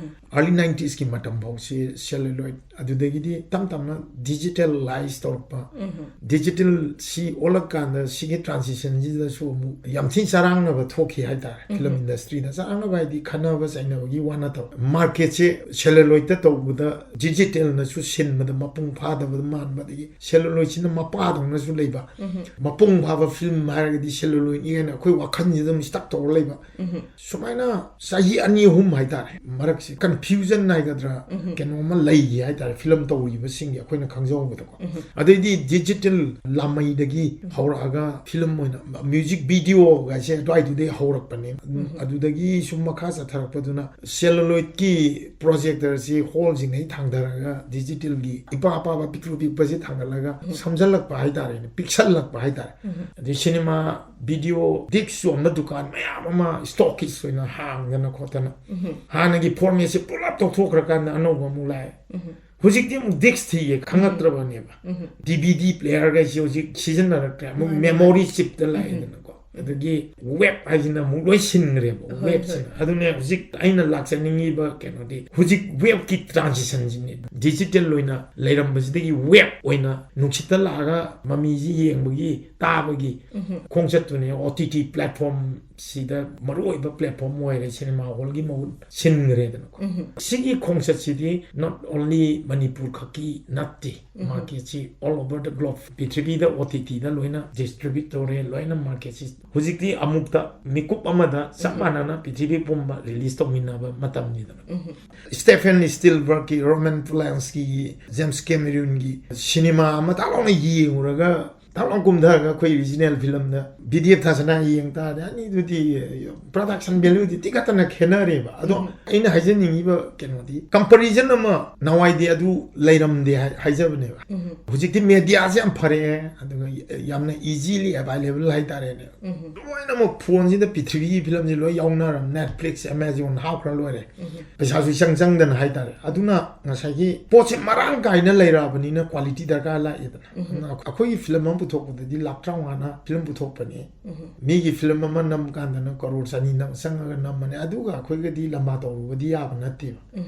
ꯑꯥꯔꯂꯤ ꯅꯥꯏꯟꯇꯤꯁꯀꯤ ꯃꯇꯝ ꯐꯥꯎꯁꯤ ꯁꯦꯂꯨꯂꯣꯏꯗ, ꯑꯗꯨꯗꯒꯤꯗꯤ ꯇꯞ ꯇꯞꯅ ꯗꯤꯖꯤꯇꯦꯂꯥꯏꯁ ꯇꯧꯔꯛꯄ꯫ ꯗꯤꯖꯤꯇꯦꯜꯁꯤ ꯑꯣꯜꯂꯛꯀꯥꯟꯗ ꯁꯤꯒꯤ ꯇ꯭ꯔꯥꯟꯖꯤꯁꯟꯁꯤꯗꯁꯨ ꯑꯃꯨꯛ ꯌꯥꯝ ꯊꯤꯅ ꯆꯔꯥꯡꯅꯕ ꯊꯣꯛꯈꯤ ꯍꯥꯏꯇꯥꯔꯦ꯫ ꯐꯤꯂꯝ ꯏꯟꯗꯁꯇ꯭ꯔꯤꯗ ꯆꯔꯥꯡꯅꯕ ꯍꯥꯏꯗꯤ ꯈꯟꯅꯕ ꯆꯩꯅꯕꯒꯤ ꯋꯥ ꯅꯠꯇꯕ, ꯃꯥꯔꯀꯦꯠꯁꯦ ꯁꯦꯂꯨꯂꯣꯏꯗꯇ ꯇꯧꯕꯗ ꯗꯤꯖꯤꯇꯦꯜꯅꯁꯨ ꯁꯤꯟꯕꯗ ꯃꯄꯨꯡ ꯐꯥꯗꯕꯗ ꯃꯥꯟꯕ, ꯑꯗꯒꯤ ꯁꯦꯂꯨꯂꯣꯏꯗꯁꯤꯅ ꯃꯄꯥꯗꯧꯅꯁꯨ ꯂꯩꯕ꯫ ꯃꯄꯨꯡ ꯐꯥꯕ ꯐꯤꯂꯝ ꯍꯥꯏꯔꯒꯗꯤ ꯁꯦꯂꯨꯂꯣꯏꯗꯅꯤ ꯍꯥꯏꯅ ꯑꯩꯈꯣꯏ ꯋꯥꯈꯜꯁꯤꯗ ꯑꯗꯨꯝ ꯁ꯭ꯇꯛ ꯇꯧꯔ ꯂꯩꯕ꯫ ꯁꯨꯃꯥꯏꯅ ꯆꯍꯤ ꯑꯅꯤ ꯑꯍꯨꯝ ꯍꯥꯏꯇꯥꯔꯦ, ꯃꯔꯛꯁꯤ ꯀꯟꯐ꯭ꯌꯨꯖꯟ ꯍꯥꯏꯒꯗ꯭ꯔꯥ, ꯀꯩꯅꯣꯝꯃ ꯂꯩꯈꯤ ꯍꯥꯏꯇꯥꯔꯦ, ꯐꯤꯂꯝ ꯇꯧꯔꯤꯕꯁꯤꯡꯒꯤ ꯑꯩꯈꯣꯏꯅ ꯈꯪꯖꯍꯧꯕꯗꯀꯣ꯫ ꯑꯗꯩꯗꯤ ꯗꯤꯖꯤꯇꯦꯜ ꯂꯥꯃꯩꯗꯒꯤ ꯍꯧꯔꯛꯑꯒ ꯐꯤꯂꯝ ꯑꯣꯏꯅ ꯃ꯭ꯌꯨꯖꯤꯛ ꯚꯤꯗꯤꯑꯣꯒꯁꯦ ꯑꯗꯨꯋꯥꯏꯗꯨꯗꯩ ꯍꯧꯔꯛꯄꯅꯦ꯫ ꯑꯗꯨꯗꯒꯤ ꯁꯨꯝ ꯃꯈꯥ ꯆꯠꯊꯔꯛꯄꯗꯨꯅ ꯁꯦꯂꯨꯂꯣꯏꯗꯀꯤ ꯄ꯭ꯔꯣꯖꯦꯛꯇꯔꯁꯤ ꯍꯣꯜꯁꯤꯡꯗꯩ ꯊꯥꯡꯊꯔꯒ ꯗꯤꯖꯤꯇꯦꯜꯒꯤ ꯏꯄꯥ ꯑꯄꯥꯕ ꯄꯤꯛꯇ꯭ꯔꯨ ꯄꯤꯛꯄꯁꯤ ꯊꯥꯡꯒꯠꯂꯒ ꯁꯝꯖꯜꯂꯛꯄ ꯍꯥꯏꯇꯥꯔꯦꯅꯦ, ꯄꯤꯛꯁꯜꯂꯛꯄ ꯍꯥꯏꯇꯥꯔꯦ꯫ ꯑꯗꯩ ꯁꯤꯅꯦꯃꯥ ꯚꯤꯗꯤꯑꯣ ꯗꯤꯁ ꯌꯣꯟꯕ ꯗꯨꯀꯥꯟ ꯃꯌꯥꯝ ꯑꯃ ꯁ꯭ꯇꯣꯛꯀꯤꯁ ꯑꯣꯏꯅ ꯍꯥꯡꯗꯅ ꯈꯣꯠꯇꯅ ꯍꯥꯟꯅꯒꯤ ꯐꯣꯔꯃꯦꯠꯁꯦ ꯄꯨꯂꯞ ꯇꯧꯊꯣꯛꯈ꯭ꯔꯀꯥꯟꯗ ꯑꯅꯧꯕ ꯑꯃꯨꯛ ꯂꯥꯛꯑꯦ꯫ ꯍꯧꯖꯤꯛꯇꯤ ꯑꯃꯨꯛ ꯗꯤꯁ ꯊꯤꯌꯦ, ꯈꯪꯉꯛꯇ꯭ꯔꯕꯅꯦꯕ꯫ ꯗꯤ ꯚꯤ ꯗꯤ ꯄ꯭ꯂꯦꯌꯔꯒꯩꯁꯦ ꯍꯧꯖꯤꯛ ꯁꯤꯖꯤꯟꯅꯔꯛꯇ꯭ꯔꯦ, ꯑꯃꯨꯛ ꯃꯦꯃꯣꯔꯤ ꯆꯤꯞꯇ ꯂꯥꯛꯑꯦꯗꯅꯀꯣ꯫ ꯑꯗꯒꯤ ꯋꯦꯕ ꯍꯥꯏꯁꯤꯅ ꯑꯃꯨꯛ ꯂꯣꯏ ꯁꯤꯟꯈ꯭ꯔꯦꯕ꯫ ꯍꯣꯏ, ꯋꯦꯕꯁꯤꯅ ꯍꯣꯏ꯫ ꯑꯗꯨꯅꯦ ꯍꯧꯖꯤꯛ ꯑꯩꯅ ꯂꯥꯛꯆꯅꯤꯡꯉꯤꯕ ꯀꯩꯅꯣꯗꯤ, ꯍꯧꯖꯤꯛ ꯋꯦꯕꯀꯤ ꯇ꯭ꯔꯥꯟꯖꯤꯁꯟꯁꯤꯅꯦ꯫ ꯗꯤꯖꯤꯇꯦꯜ ꯑꯣꯏꯅ ꯂꯩꯔꯝꯕꯁꯤꯗꯒꯤ ꯋꯦꯕ ꯑꯣꯏꯅ ꯅꯨꯡꯁꯤꯠꯇ ꯂꯥꯛꯑꯒ ꯃꯃꯤꯁꯤ ꯌꯦꯡꯕꯒꯤ, ꯇꯥꯕꯒꯤ ꯎꯝꯍꯨꯝ꯫ ꯈꯣꯡꯆꯠꯇꯨꯅꯦ꯫ ꯑꯣ ꯇꯤ ꯇꯤ ꯄ꯭ꯂꯦꯠꯐꯣꯝꯁꯤꯗ ꯃꯔꯨꯑꯣꯏꯕ ꯄ꯭ꯂꯦꯠꯐꯣꯝ ꯑꯣꯏꯔꯦ, ꯁꯤꯅꯦꯃꯥ ꯍꯣꯜꯒꯤ ꯃꯍꯨꯠ ꯁꯤꯟꯈ꯭ꯔꯦꯗꯅꯀꯣ꯫ ꯎꯝꯍꯨꯝ꯫ ꯁꯤꯒꯤ ꯈꯣꯡꯆꯠꯁꯤꯗꯤ not only ꯃꯅꯤꯄꯨꯔ ꯈꯛꯀꯤ ꯅꯠꯇꯦ꯫ ꯎꯝꯍꯨꯝ꯫ ꯃꯥꯔꯀꯦꯠꯁꯤ all over the globe, ꯄ꯭ꯔꯤꯊꯤꯕꯤꯗ ꯑꯣ ꯇꯤ ꯇꯤꯗ ꯂꯣꯏꯅ ꯗꯤꯁꯇ꯭ꯔꯤꯕ꯭ꯌꯨꯠ ꯇꯧꯔꯦ, ꯂꯣꯏꯅ ꯃꯥꯔꯀꯦꯠꯁꯤ ꯍꯧꯖꯤꯛꯇꯤ ꯑꯃꯨꯛꯇ ꯃꯤꯀꯨꯞ ꯑꯃꯗ ꯆꯞ ꯎꯝꯍꯨꯝ꯫ ꯃꯥꯟꯅꯅ ꯄ꯭ꯔꯤꯊꯤꯕꯤ ꯄꯨꯝꯕ ꯔꯤꯂꯤꯁ ꯇꯧꯃꯤꯟꯅꯕ ꯃꯇꯝꯅꯤꯗꯅ꯫ ꯎꯝꯍꯨꯝ꯫ ꯁ꯭ꯇꯦꯐꯦꯟ ꯁ꯭ꯄꯤꯜꯕꯔꯒꯀꯤ, ꯔꯣꯃꯟ ꯄꯣꯂꯥꯟꯁꯀꯤꯒꯤ, ꯖꯦꯝꯁ ꯀꯦꯃꯦꯔꯨꯟꯒꯤ ꯁꯤꯅꯦꯃꯥ ꯑꯃ ꯇꯥꯛ ꯂꯥꯎꯅ ꯌꯦꯡꯉꯨꯔꯒ, ꯇꯥꯛ ꯂꯥꯎꯅ ꯀꯨꯝꯊꯔꯒ ꯑꯩꯈꯣꯏ ꯔꯤꯖꯅꯦꯜ ꯐꯤꯂꯝꯗ ꯕꯤ ꯗꯤ ꯑꯦꯐ ꯊꯥꯁꯅꯥ ꯌꯦꯡ ꯇꯥꯔꯗꯤ, ꯑꯅꯤꯗꯨꯗꯤ ꯄ꯭ꯔꯗꯛꯁꯟ ꯚꯦꯂꯨꯗꯤ ꯇꯤꯈꯠꯇꯅ ꯈꯦꯠꯅꯔꯦꯕ꯫ ꯑꯗꯣ ꯎꯝ꯫ ꯑꯩꯅ ꯍꯥꯏꯖꯅꯤꯡꯉꯤꯕ ꯀꯩꯅꯣꯗꯤ, ꯀꯝꯄꯦꯔꯤꯖꯟ ꯑꯃ ꯅꯋꯥꯏꯗꯤ ꯑꯗꯨ ꯂꯩꯔꯝꯗꯦ ꯍꯥꯏ-, ꯍꯥꯏꯖꯕꯅꯦꯕ꯫ ꯎꯝ꯫ ꯍꯧꯖꯤꯛꯇꯤ ꯃꯦꯗꯤꯌꯥꯁꯦ ꯌꯥꯝ ꯐꯔꯛꯑꯦ, ꯑꯗꯨꯒ ꯌꯥꯝꯅ ꯏꯖꯤꯂꯤ ꯑꯦꯚꯥꯏꯂꯦꯕꯜ ꯍꯥꯏꯇꯥꯔꯦꯅꯦ꯫ ꯎꯝ꯫ ꯂꯣꯏꯅꯃꯛ ꯐꯣꯟꯁꯤꯗ ꯄ꯭ꯔꯤꯊꯤꯕꯤꯒꯤ ꯐꯤꯂꯝꯁꯦ ꯂꯣꯏ ꯌꯥꯎꯅꯔꯝ, Netflix, Amazon ꯍꯥꯞꯈ꯭ꯔ ꯂꯣꯏꯔꯦ꯫ ꯎꯝ꯫ ꯄꯩꯁꯥꯁꯨ ꯏꯆꯪ ꯆꯪꯗꯅ ꯍꯥꯏꯇꯥꯔꯦ꯫ ꯑꯗꯨꯅ ꯉꯁꯥꯏꯒꯤ ꯄꯣꯠꯁꯦ ꯃꯔꯥꯡ ꯀꯥꯏꯅ ꯂꯩꯔꯛꯑꯕꯅꯤꯅ ꯀ꯭ꯋꯥꯂꯤꯇꯤ ꯗꯔꯀꯥꯔ ꯂꯥꯛꯑꯦꯗꯅ꯫ ꯎꯝ꯫ ꯑꯗꯨꯅ ꯑꯩꯈꯣꯏꯒꯤ ꯐꯤꯂꯝ ꯑꯃ ꯄꯨꯊꯣꯛꯄꯗꯗꯤ ꯂꯥꯛ ꯇꯔꯥꯃꯉꯥꯅ ꯐꯤꯂꯝ ꯄꯨꯊꯣꯛꯄꯅꯤ꯫ ꯎꯝ꯫ ꯃꯤꯒꯤ ꯐꯤꯂꯝ ꯑꯃ ꯅꯝ ꯀꯥꯟꯗꯅ ꯀꯔꯣꯔ ꯆꯅꯤ ꯅꯝ-, ꯆꯪꯉꯒ ꯅꯝꯕꯅꯦ꯫ ꯑꯗꯨꯒ ꯑꯩꯈꯣꯏꯒꯗꯤ ꯂꯝꯕꯥ ꯇꯧꯔꯨꯕꯗꯤ ꯌꯥꯕ ꯅꯠꯇꯦꯕ꯫ ꯎꯝ꯫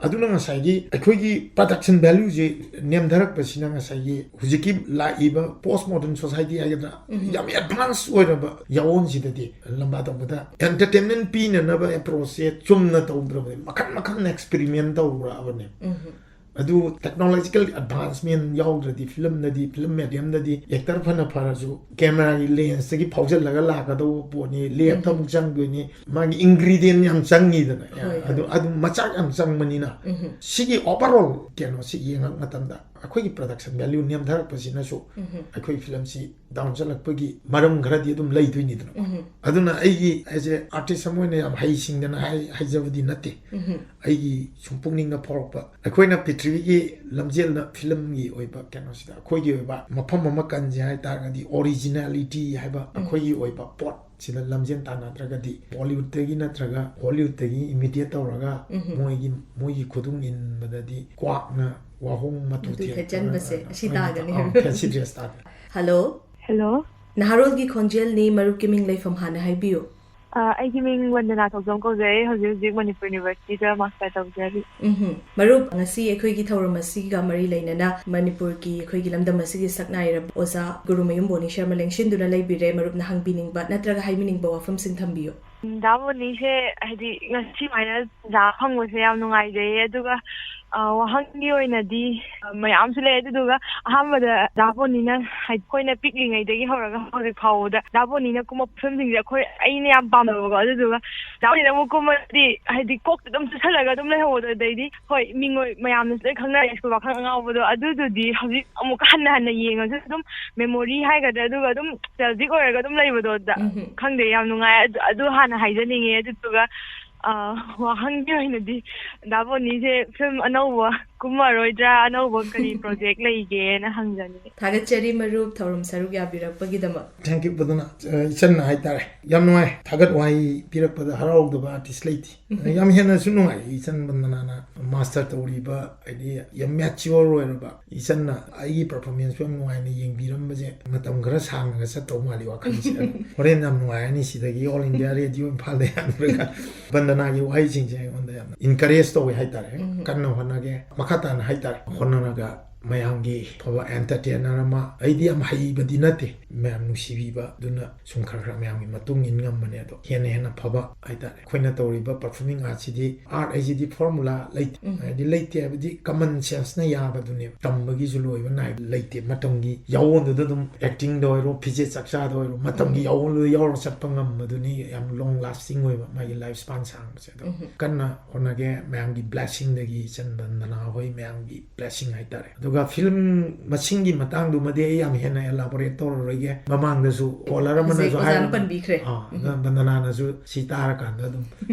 ꯑꯗꯨꯅ ꯉꯁꯥꯏꯒꯤ ꯑꯩꯈꯣꯏꯒꯤ ꯄ꯭ꯔꯗꯛꯁꯟ ꯚꯦꯂꯨꯁꯦ ꯅꯦꯝꯊꯔꯛꯄꯁꯤꯅ ꯉꯁꯥꯏꯒꯤ ꯍꯧꯖꯤꯛꯀꯤ ꯂꯥꯛꯏꯕ ꯄꯣꯁ ꯃꯣꯗꯔꯟ ꯁꯣꯁꯥꯏꯇꯤ ꯍꯥꯏꯒꯗ꯭ꯔꯥ, ꯎꯝ꯫ ꯌꯥꯝ ꯑꯦꯗꯚꯥꯟꯁ ꯑꯣꯏꯔꯕ ꯌꯥꯑꯣꯟꯁꯤꯗꯗꯤ ꯂꯝꯕꯥ ꯇꯧꯕꯗ ꯑꯦꯟꯇꯔꯇꯦꯟꯃꯦꯟ ꯄꯤꯅꯅꯕ ꯑꯦꯄ꯭ꯔꯣꯆꯁꯦ ꯆꯨꯝꯅ ꯇꯧꯗ꯭ꯔꯕꯅꯦ, ꯃꯈꯜ ꯃꯈꯜ ꯑꯦꯛꯁꯄꯦꯔꯤꯃꯦꯟ ꯇꯧꯔꯛꯑꯕꯅꯦ꯫ ꯎꯝ꯫ ꯑꯗꯨ ꯇꯦꯛꯅꯣꯂꯣꯖꯤꯀꯦꯜ ꯑꯦꯗꯚꯥꯟꯁꯃꯦꯟ ꯌꯥꯎꯗ꯭ꯔꯗꯤ ꯐꯤꯂꯝꯗꯗꯤ, ꯐꯤꯂꯝ ꯃꯦꯗꯤꯌꯝꯗꯗꯤ ꯑꯦꯛꯇꯔ ꯐꯅ ꯐꯔꯁꯨ ꯀꯦꯃꯦꯔꯥꯒꯤ ꯂꯦꯟꯁꯇꯒꯤ ꯐꯥꯎꯖꯜꯂꯒ ꯂꯥꯛꯀꯗꯧꯕ ꯄꯣꯠꯅꯤ, ꯂꯦꯞꯇ ꯎꯝ꯫ ꯑꯃꯨꯛ ꯆꯪꯗꯣꯏꯅꯤ, ꯃꯥꯒꯤ ꯏꯟꯒ꯭ꯔꯤꯗꯤꯌꯦꯟ ꯌꯥꯝ ꯆꯪꯉꯤꯗꯅ꯫ ꯍꯣꯏ, ꯍꯣꯏ꯫ ꯑꯗꯨ, ꯑꯗꯨ ꯃꯆꯥꯛ ꯌꯥꯝ ꯆꯪꯕꯅꯤꯅ ꯎꯝ꯫ ꯁꯤꯒꯤ ꯑꯣꯚꯔꯑꯣꯜ ꯀꯩꯅꯣꯁꯤ ꯌꯦꯡꯉꯛ ꯃꯇꯝꯗ ꯑꯩꯈꯣꯏꯒꯤ ꯄ꯭ꯔꯗꯛꯁꯟ ꯚꯦꯂ꯭ꯌꯨ ꯅꯦꯝꯊꯔꯛꯄꯁꯤꯅꯁꯨ ꯎꯝ꯫ ꯑꯩꯈꯣꯏ ꯐꯤꯂꯝꯁꯤ ꯗꯥꯎꯟ ꯆꯠꯂꯛꯄꯒꯤ ꯃꯔꯝ ꯈꯔꯗꯤ ꯑꯗꯨꯝ ꯂꯩꯗꯣꯏꯅꯤꯗꯅ꯫ ꯎꯝ꯫ ꯑꯗꯨꯅ ꯑꯩꯒꯤ as a artist ꯑꯃ ꯑꯣꯏꯅ ꯌꯥꯝ ꯍꯩꯁꯤꯡꯗꯅ ꯍꯥꯏ-, ꯍꯥꯏꯖꯕꯗꯤ ꯅꯠꯇꯦ꯫ ꯎꯝ꯫ ꯑꯩꯒꯤ ꯁꯨꯝ ꯄꯨꯛꯅꯤꯡꯗ ꯐꯥꯎꯔꯛꯄ, ꯑꯩꯈꯣꯏꯅ ꯄ꯭ꯔꯤꯊꯤꯕꯤꯒꯤ ꯂꯝꯖꯦꯜꯗ ꯐꯤꯂꯝꯒꯤ ꯑꯣꯏꯕ ꯀꯩꯅꯣꯁꯤꯗ ꯑꯩꯈꯣꯏꯒꯤ ꯑꯣꯏꯕ ꯃꯐꯝ ꯑꯃ ꯀꯟꯁꯦ ꯍꯥꯏ ꯇꯥꯔꯒꯗꯤ, ꯑꯣꯔꯤꯖꯤꯅꯦꯂꯤꯇꯤ ꯍꯥꯏꯕ ꯎꯝ꯫ ꯑꯩꯈꯣꯏꯒꯤ ꯑꯣꯏꯕ ꯄꯣꯠꯁꯤꯗ ꯂꯝꯖꯦꯜ ꯇꯥꯟꯅꯗ꯭ꯔꯒꯗꯤ, ꯕꯣꯂꯤꯋꯨꯗꯇꯒꯤ ꯅꯠꯇ꯭ꯔꯒ ꯍꯣꯂꯤꯋꯨꯗꯇꯒꯤ ꯏꯃꯤꯇꯦꯠ ꯇꯧꯔꯒ ꯎꯝ꯫ ꯃꯣꯏꯒꯤ, ꯃꯣꯏꯒꯤ ꯈꯨꯗꯨꯡ ꯏꯟꯕꯗꯗꯤ ꯀ꯭ꯋꯥꯛꯅ ꯋꯥꯍꯣꯡ ꯃꯇꯨ ꯃꯇꯨ ꯊꯦꯠ-, ꯊꯦꯠꯆꯟꯕꯁꯦ ꯑ, ꯑꯁꯤ ꯑ, ꯇꯥꯒꯅꯤ ꯑ, ꯍꯥꯏꯕ꯫ ꯐꯦꯟꯁꯤ ꯗ꯭ꯔꯦꯁ ꯇꯥꯒꯅꯤ꯫ ꯍꯜꯂꯣ? ꯍꯜꯂꯣ? ꯅꯍꯥꯔꯣꯜꯒꯤ ꯈꯣꯟꯖꯦꯜꯅꯤ, ꯃꯔꯨꯞꯀꯤ ꯃꯤꯡ, ꯂꯩꯐꯝ ꯍꯥꯟꯅ ꯍꯥꯏꯕꯤꯌꯨ꯫ ꯑ, ꯑꯩꯒꯤ ꯃꯤꯡ ꯋꯟꯗꯅꯥ ꯊꯧꯖꯝ ꯀꯧꯖꯩ꯫ ꯍꯧꯖꯤꯛ ꯍꯧꯖꯤꯛ ꯃꯅꯤꯄꯨꯔ ꯌꯨꯅꯤꯚꯔꯁꯤꯇꯤꯗ ꯃꯥꯁꯇꯔ ꯇꯧꯖꯔꯤ꯫ ꯎꯝꯍꯨꯝ꯫ ꯃꯔꯨꯞ, ꯉꯁꯤ ꯑꯩꯈꯣꯏꯒꯤ ꯊꯧꯔꯝ ꯑꯁꯤꯒ ꯃꯔꯤ ꯂꯩꯅꯅ ꯃꯅꯤꯄꯨꯔꯒꯤ ꯑꯩꯈꯣꯏꯒꯤ ꯂꯝꯗꯝ ꯑꯁꯤꯒꯤ ꯁꯛꯅꯥꯏꯔꯕ ꯑꯣꯖꯥ ꯒꯨꯔꯨꯃꯌꯨꯝ ꯕꯣꯅꯤ ꯁꯔꯃ ꯂꯦꯡꯁꯤꯟꯗꯨꯅ ꯂꯩꯕꯤꯔꯦ꯫ ꯃꯔꯨꯞꯅ ꯍꯪꯕꯤꯅꯤꯡꯕ ꯅꯠꯇ꯭ꯔꯒ ꯍꯥꯏꯕꯤꯅꯤꯡꯕ ꯋꯥꯐꯝꯁꯤꯡ ꯊꯝꯕꯤꯌꯨ꯫ ꯎꯝ, ꯗꯥ ꯕꯣꯅꯤꯁꯦ ꯍꯥꯏꯗꯤ ꯉꯁꯤ ꯁꯨꯃꯥꯏꯅ ꯇꯥꯟꯖꯥ ꯐꯪꯕꯁꯦ ꯌꯥꯝ ꯅꯨꯡꯉꯥꯏꯖꯩꯌꯦ꯫ ꯑꯗꯨꯒ, ꯑ, ꯋꯥꯍꯪꯒꯤ ꯑꯣꯏꯅꯗꯤ, ꯑ, ꯃꯌꯥꯝꯁꯨ ꯂꯩ꯫ ꯑꯗꯨꯗꯨꯒ ꯑꯍꯥꯟꯕꯗ ꯗꯥ ꯕꯣꯅꯤꯅ ꯍꯥꯏꯗꯤ ꯑꯩꯈꯣꯏꯅ ꯄꯤꯛꯂꯤꯉꯩꯗꯒꯤ ꯍꯧꯔꯒ ꯍꯧꯖꯤꯛ ꯐꯥꯎꯕꯗ ꯗꯥ ꯕꯣꯅꯤꯅ ꯀꯨꯝꯕ ꯐꯤꯂꯝꯁꯤꯡꯁꯦ ꯑꯩꯈꯣꯏ, ꯑꯩꯅ ꯌꯥꯝ ꯄꯥꯝꯖꯕꯀꯣ꯫ ꯑꯗꯨꯗꯨꯒ ꯗꯥ ꯕꯣꯅꯤꯅ ꯑꯃꯨꯛ ꯀꯨꯝꯃꯗꯤ ꯍꯥꯏꯗꯤ ꯀꯣꯛꯇ ꯑꯗꯨꯝ ꯆꯨꯁꯜꯂꯒ ꯑꯗꯨꯝ ꯂꯩꯍꯧꯕꯗꯣ꯫ ꯑꯗꯩꯗꯤ ꯍꯣꯏ, ꯃꯤꯡ ꯑꯣꯏ ꯃꯌꯥꯝꯅꯁꯨ ꯂꯣꯏ ꯈꯪꯅꯔꯦ, ꯁ꯭ꯀꯨꯜ ꯋꯥꯈꯜ ꯑꯉꯥꯎꯕꯗꯣ꯫ ꯑꯗꯨꯗꯨꯗꯤ ꯍꯧꯖꯤꯛ ꯑꯃꯨꯛꯀ ꯍꯟꯅ ꯍꯟꯅ ꯌꯦꯡꯉꯁꯨ ꯑꯗꯨꯝ ꯃꯦꯃꯣꯔꯤ ꯍꯥꯏꯒꯗ꯭ꯔꯥ, ꯑꯗꯨꯒ ꯑꯗꯨꯝ ꯅꯣꯁꯇꯦꯜꯖꯤꯛ ꯑꯣꯏꯔꯒ ꯑꯗꯨꯝ ꯂꯩꯕꯗꯣ꯫ ꯗ-, ꯎꯝꯍꯨꯝ꯫ ꯈꯪꯗꯦ, ꯌꯥꯝ ꯅꯨꯡꯉꯥꯏ꯫ ꯑꯗꯨ, ꯑꯗꯨ ꯍꯥꯟꯅ ꯍꯥꯏꯖꯅꯤꯡꯉꯦ꯫ ꯑꯗꯨꯗꯨꯒ, ꯑ, ꯋꯥꯍꯪꯒꯤ ꯑꯣꯏꯅꯗꯤ ꯗꯥ ꯕꯣꯅꯤꯁꯦ ꯐꯤꯂꯝ ꯑꯅꯧꯕ ꯀꯨꯝꯃꯔꯣꯏꯗ꯭ꯔꯥ, ꯑꯅꯧꯕ ꯀꯔꯤ ꯄ꯭ꯔꯣꯖꯦꯛ ꯂꯩꯒꯦꯅ ꯍꯪꯖꯅꯤꯡꯉꯦ꯫ ꯊꯥꯒꯠꯆꯔꯤ ꯃꯔꯨꯞ, ꯊꯧꯔꯝ ꯁꯔꯨꯛ ꯌꯥꯕꯤꯔꯛꯄꯒꯤꯗꯃꯛ꯫ Thank you, ꯕꯟꯗꯅꯥ꯫ ꯑ, ꯏꯆꯟꯅ ꯍꯥꯏꯇꯥꯔꯦ, ꯌꯥꯝ ꯅꯨꯡꯉꯥꯏ꯫ ꯊꯥꯒꯠ ꯋꯥꯍꯩ ꯄꯤꯔꯛꯄꯗ ꯍꯔꯥꯎꯗꯕ ꯑꯥꯔꯇꯤꯁ ꯂꯩꯇꯦ꯫ ꯌꯥꯝ ꯍꯦꯟꯅꯁꯨ ꯅꯨꯡꯉꯥꯏ ꯏꯆꯟ ꯕꯟꯗꯅꯥꯅ ꯃꯥꯁꯇꯔ ꯇꯧꯔꯤꯕ, ꯍꯥꯏꯗꯤ ꯌꯥꯝ ꯃꯦꯆꯤꯌꯣꯔ ꯑꯣꯏꯔꯕ ꯏꯆꯟꯅ ꯑꯩꯒꯤ ꯄꯔꯐꯣꯔꯃꯦꯟꯁꯁꯨ ꯌꯥꯝ ꯅꯨꯡꯉꯥꯏꯅ ꯌꯦꯡꯕꯤꯔꯝꯕꯁꯦ꯫ ꯃꯇꯝ ꯈꯔ ꯁꯥꯡꯅꯒ ꯆꯠꯇꯧ ꯃꯥꯜꯂꯤ ꯋꯥꯈꯜꯁꯦ꯫ ꯑꯗꯣ ꯍꯣꯔꯦꯟ ꯌꯥꯝ ꯅꯨꯡꯉꯥꯏꯔꯅꯤ ꯁꯤꯗꯒꯤ ꯑꯣꯜ ꯏꯟꯗꯤꯌꯥ ꯔꯦꯗꯤꯑꯣ ꯏꯝꯐꯥꯜꯗ ꯌꯥꯗ꯭ꯔꯒ ꯕꯟꯗꯅꯥꯒꯤ ꯋꯥꯍꯩꯁꯤꯡꯁꯦ ꯑꯩꯉꯣꯟꯗ ꯌꯥꯝꯅ ꯏꯟꯀꯔꯦꯖ ꯇꯧꯋꯦ ꯍꯥꯏꯇꯥꯔꯦ꯫ ꯀꯟꯅ ꯍꯣꯠꯅꯒꯦ, ꯃꯈꯥ ꯇꯥꯅ ꯍꯥꯏꯇꯥꯔꯦ, ꯍꯣꯠꯅꯔꯒ ꯃꯌꯥꯝꯒꯤ ꯑꯐꯕ ꯑꯦꯟꯇꯔꯇꯦꯅꯔ ꯑꯃ, ꯑꯩꯗꯤ ꯌꯥꯝ ꯍꯩꯕꯗꯤ ꯅꯠꯇꯦ, ꯃꯌꯥꯝ ꯅꯨꯡꯁꯤꯕꯤꯕ, ꯑꯗꯨꯅ ꯁꯨꯝ ꯈꯔ ꯈꯔ ꯃꯌꯥꯝꯒꯤ ꯃꯇꯨꯡ ꯏꯟ ꯉꯝꯕꯅꯦ꯫ ꯑꯗꯣ ꯍꯦꯟꯅ ꯍꯦꯟꯅ ꯐꯕ ꯍꯥꯏꯇꯥꯔꯦ꯫ ꯑꯩꯈꯣꯏꯅ ꯇꯧꯔꯤꯕ ꯄꯔꯐꯣꯔꯃꯤꯡ ꯑꯥꯔꯠꯁꯤꯗꯤ, ꯑꯥꯔꯠ ꯍꯥꯏꯁꯤꯗꯤ ꯐꯣꯔꯃꯨꯂꯥ ꯂꯩꯇꯦ꯫ ꯍꯥꯏꯗꯤ ꯂꯩꯇꯦ ꯍꯥꯏꯕꯗꯤ ꯀꯃꯟ ꯁꯦꯟꯁꯅ ꯌꯥꯕꯗꯨꯅꯦꯕ꯫ ꯇꯝꯕꯒꯤꯁꯨ ꯂꯣꯏꯕ ꯅꯥꯏꯕ ꯂꯩꯇꯦ꯫ ꯃꯇꯝꯒꯤ ꯌꯥꯑꯣꯟꯗꯨꯗ ꯑꯗꯨꯝ, ꯑꯦꯛꯇꯤꯡꯗ ꯑꯣꯏꯔꯣ, ꯐꯤꯖꯦꯠ ꯆꯥꯛꯆꯥꯗ ꯑꯣꯏꯔꯣ, ꯃꯇꯝꯒꯤ ꯌꯥꯑꯣꯟꯗꯨꯗ ꯌꯥꯎꯔ ꯆꯠꯄ ꯉꯝꯕꯗꯨꯅꯤ ꯌꯥꯝ ꯂꯣꯡ ꯂꯥꯁꯇꯤꯡ ꯑꯣꯏꯕ, ꯃꯥꯒꯤ ꯂꯥꯏꯐ ꯁ꯭ꯄꯥꯟ ꯁꯥꯡꯕꯁꯦ꯫ ꯑꯗꯣ ꯀꯟꯅ ꯍꯣꯠꯅꯒꯦ, ꯃꯌꯥꯝꯒꯤ ꯕ꯭ꯂꯦꯁꯤꯡꯗꯒꯤ, ꯏꯆꯟ ꯕꯟꯗꯅꯥ ꯍꯣꯏ ꯃꯌꯥꯝꯒꯤ ꯕ꯭ꯂꯦꯁꯤꯡ ꯍꯥꯏꯇꯥꯔꯦ꯫ ꯑꯗꯨꯒ ꯐꯤꯂꯝ ꯃꯁꯤꯡꯒꯤ ꯃꯇꯥꯡꯗꯨꯃꯗꯤ ꯑꯩ ꯌꯥꯝ ꯍꯦꯟꯅ ꯑꯦꯂꯥꯕꯣꯔꯦꯠ ꯇꯧꯔꯔꯣꯏꯒꯦ꯫ ꯃꯃꯥꯡꯗꯁꯨ ꯀꯣꯂꯔ ꯑꯃꯅꯁꯨ ꯍꯧꯖꯤꯛ ꯑꯣꯖꯥꯅ ꯍꯥꯏꯔꯝꯃꯦ꯫ ꯄꯟꯕꯤꯈ꯭ꯔꯦ꯫ ꯑꯥ, ꯑꯗ ꯕꯟꯗꯅꯥꯅꯁꯨ ꯁꯤ ꯇꯥꯔꯀꯥꯟꯗ ꯑꯗꯨꯝ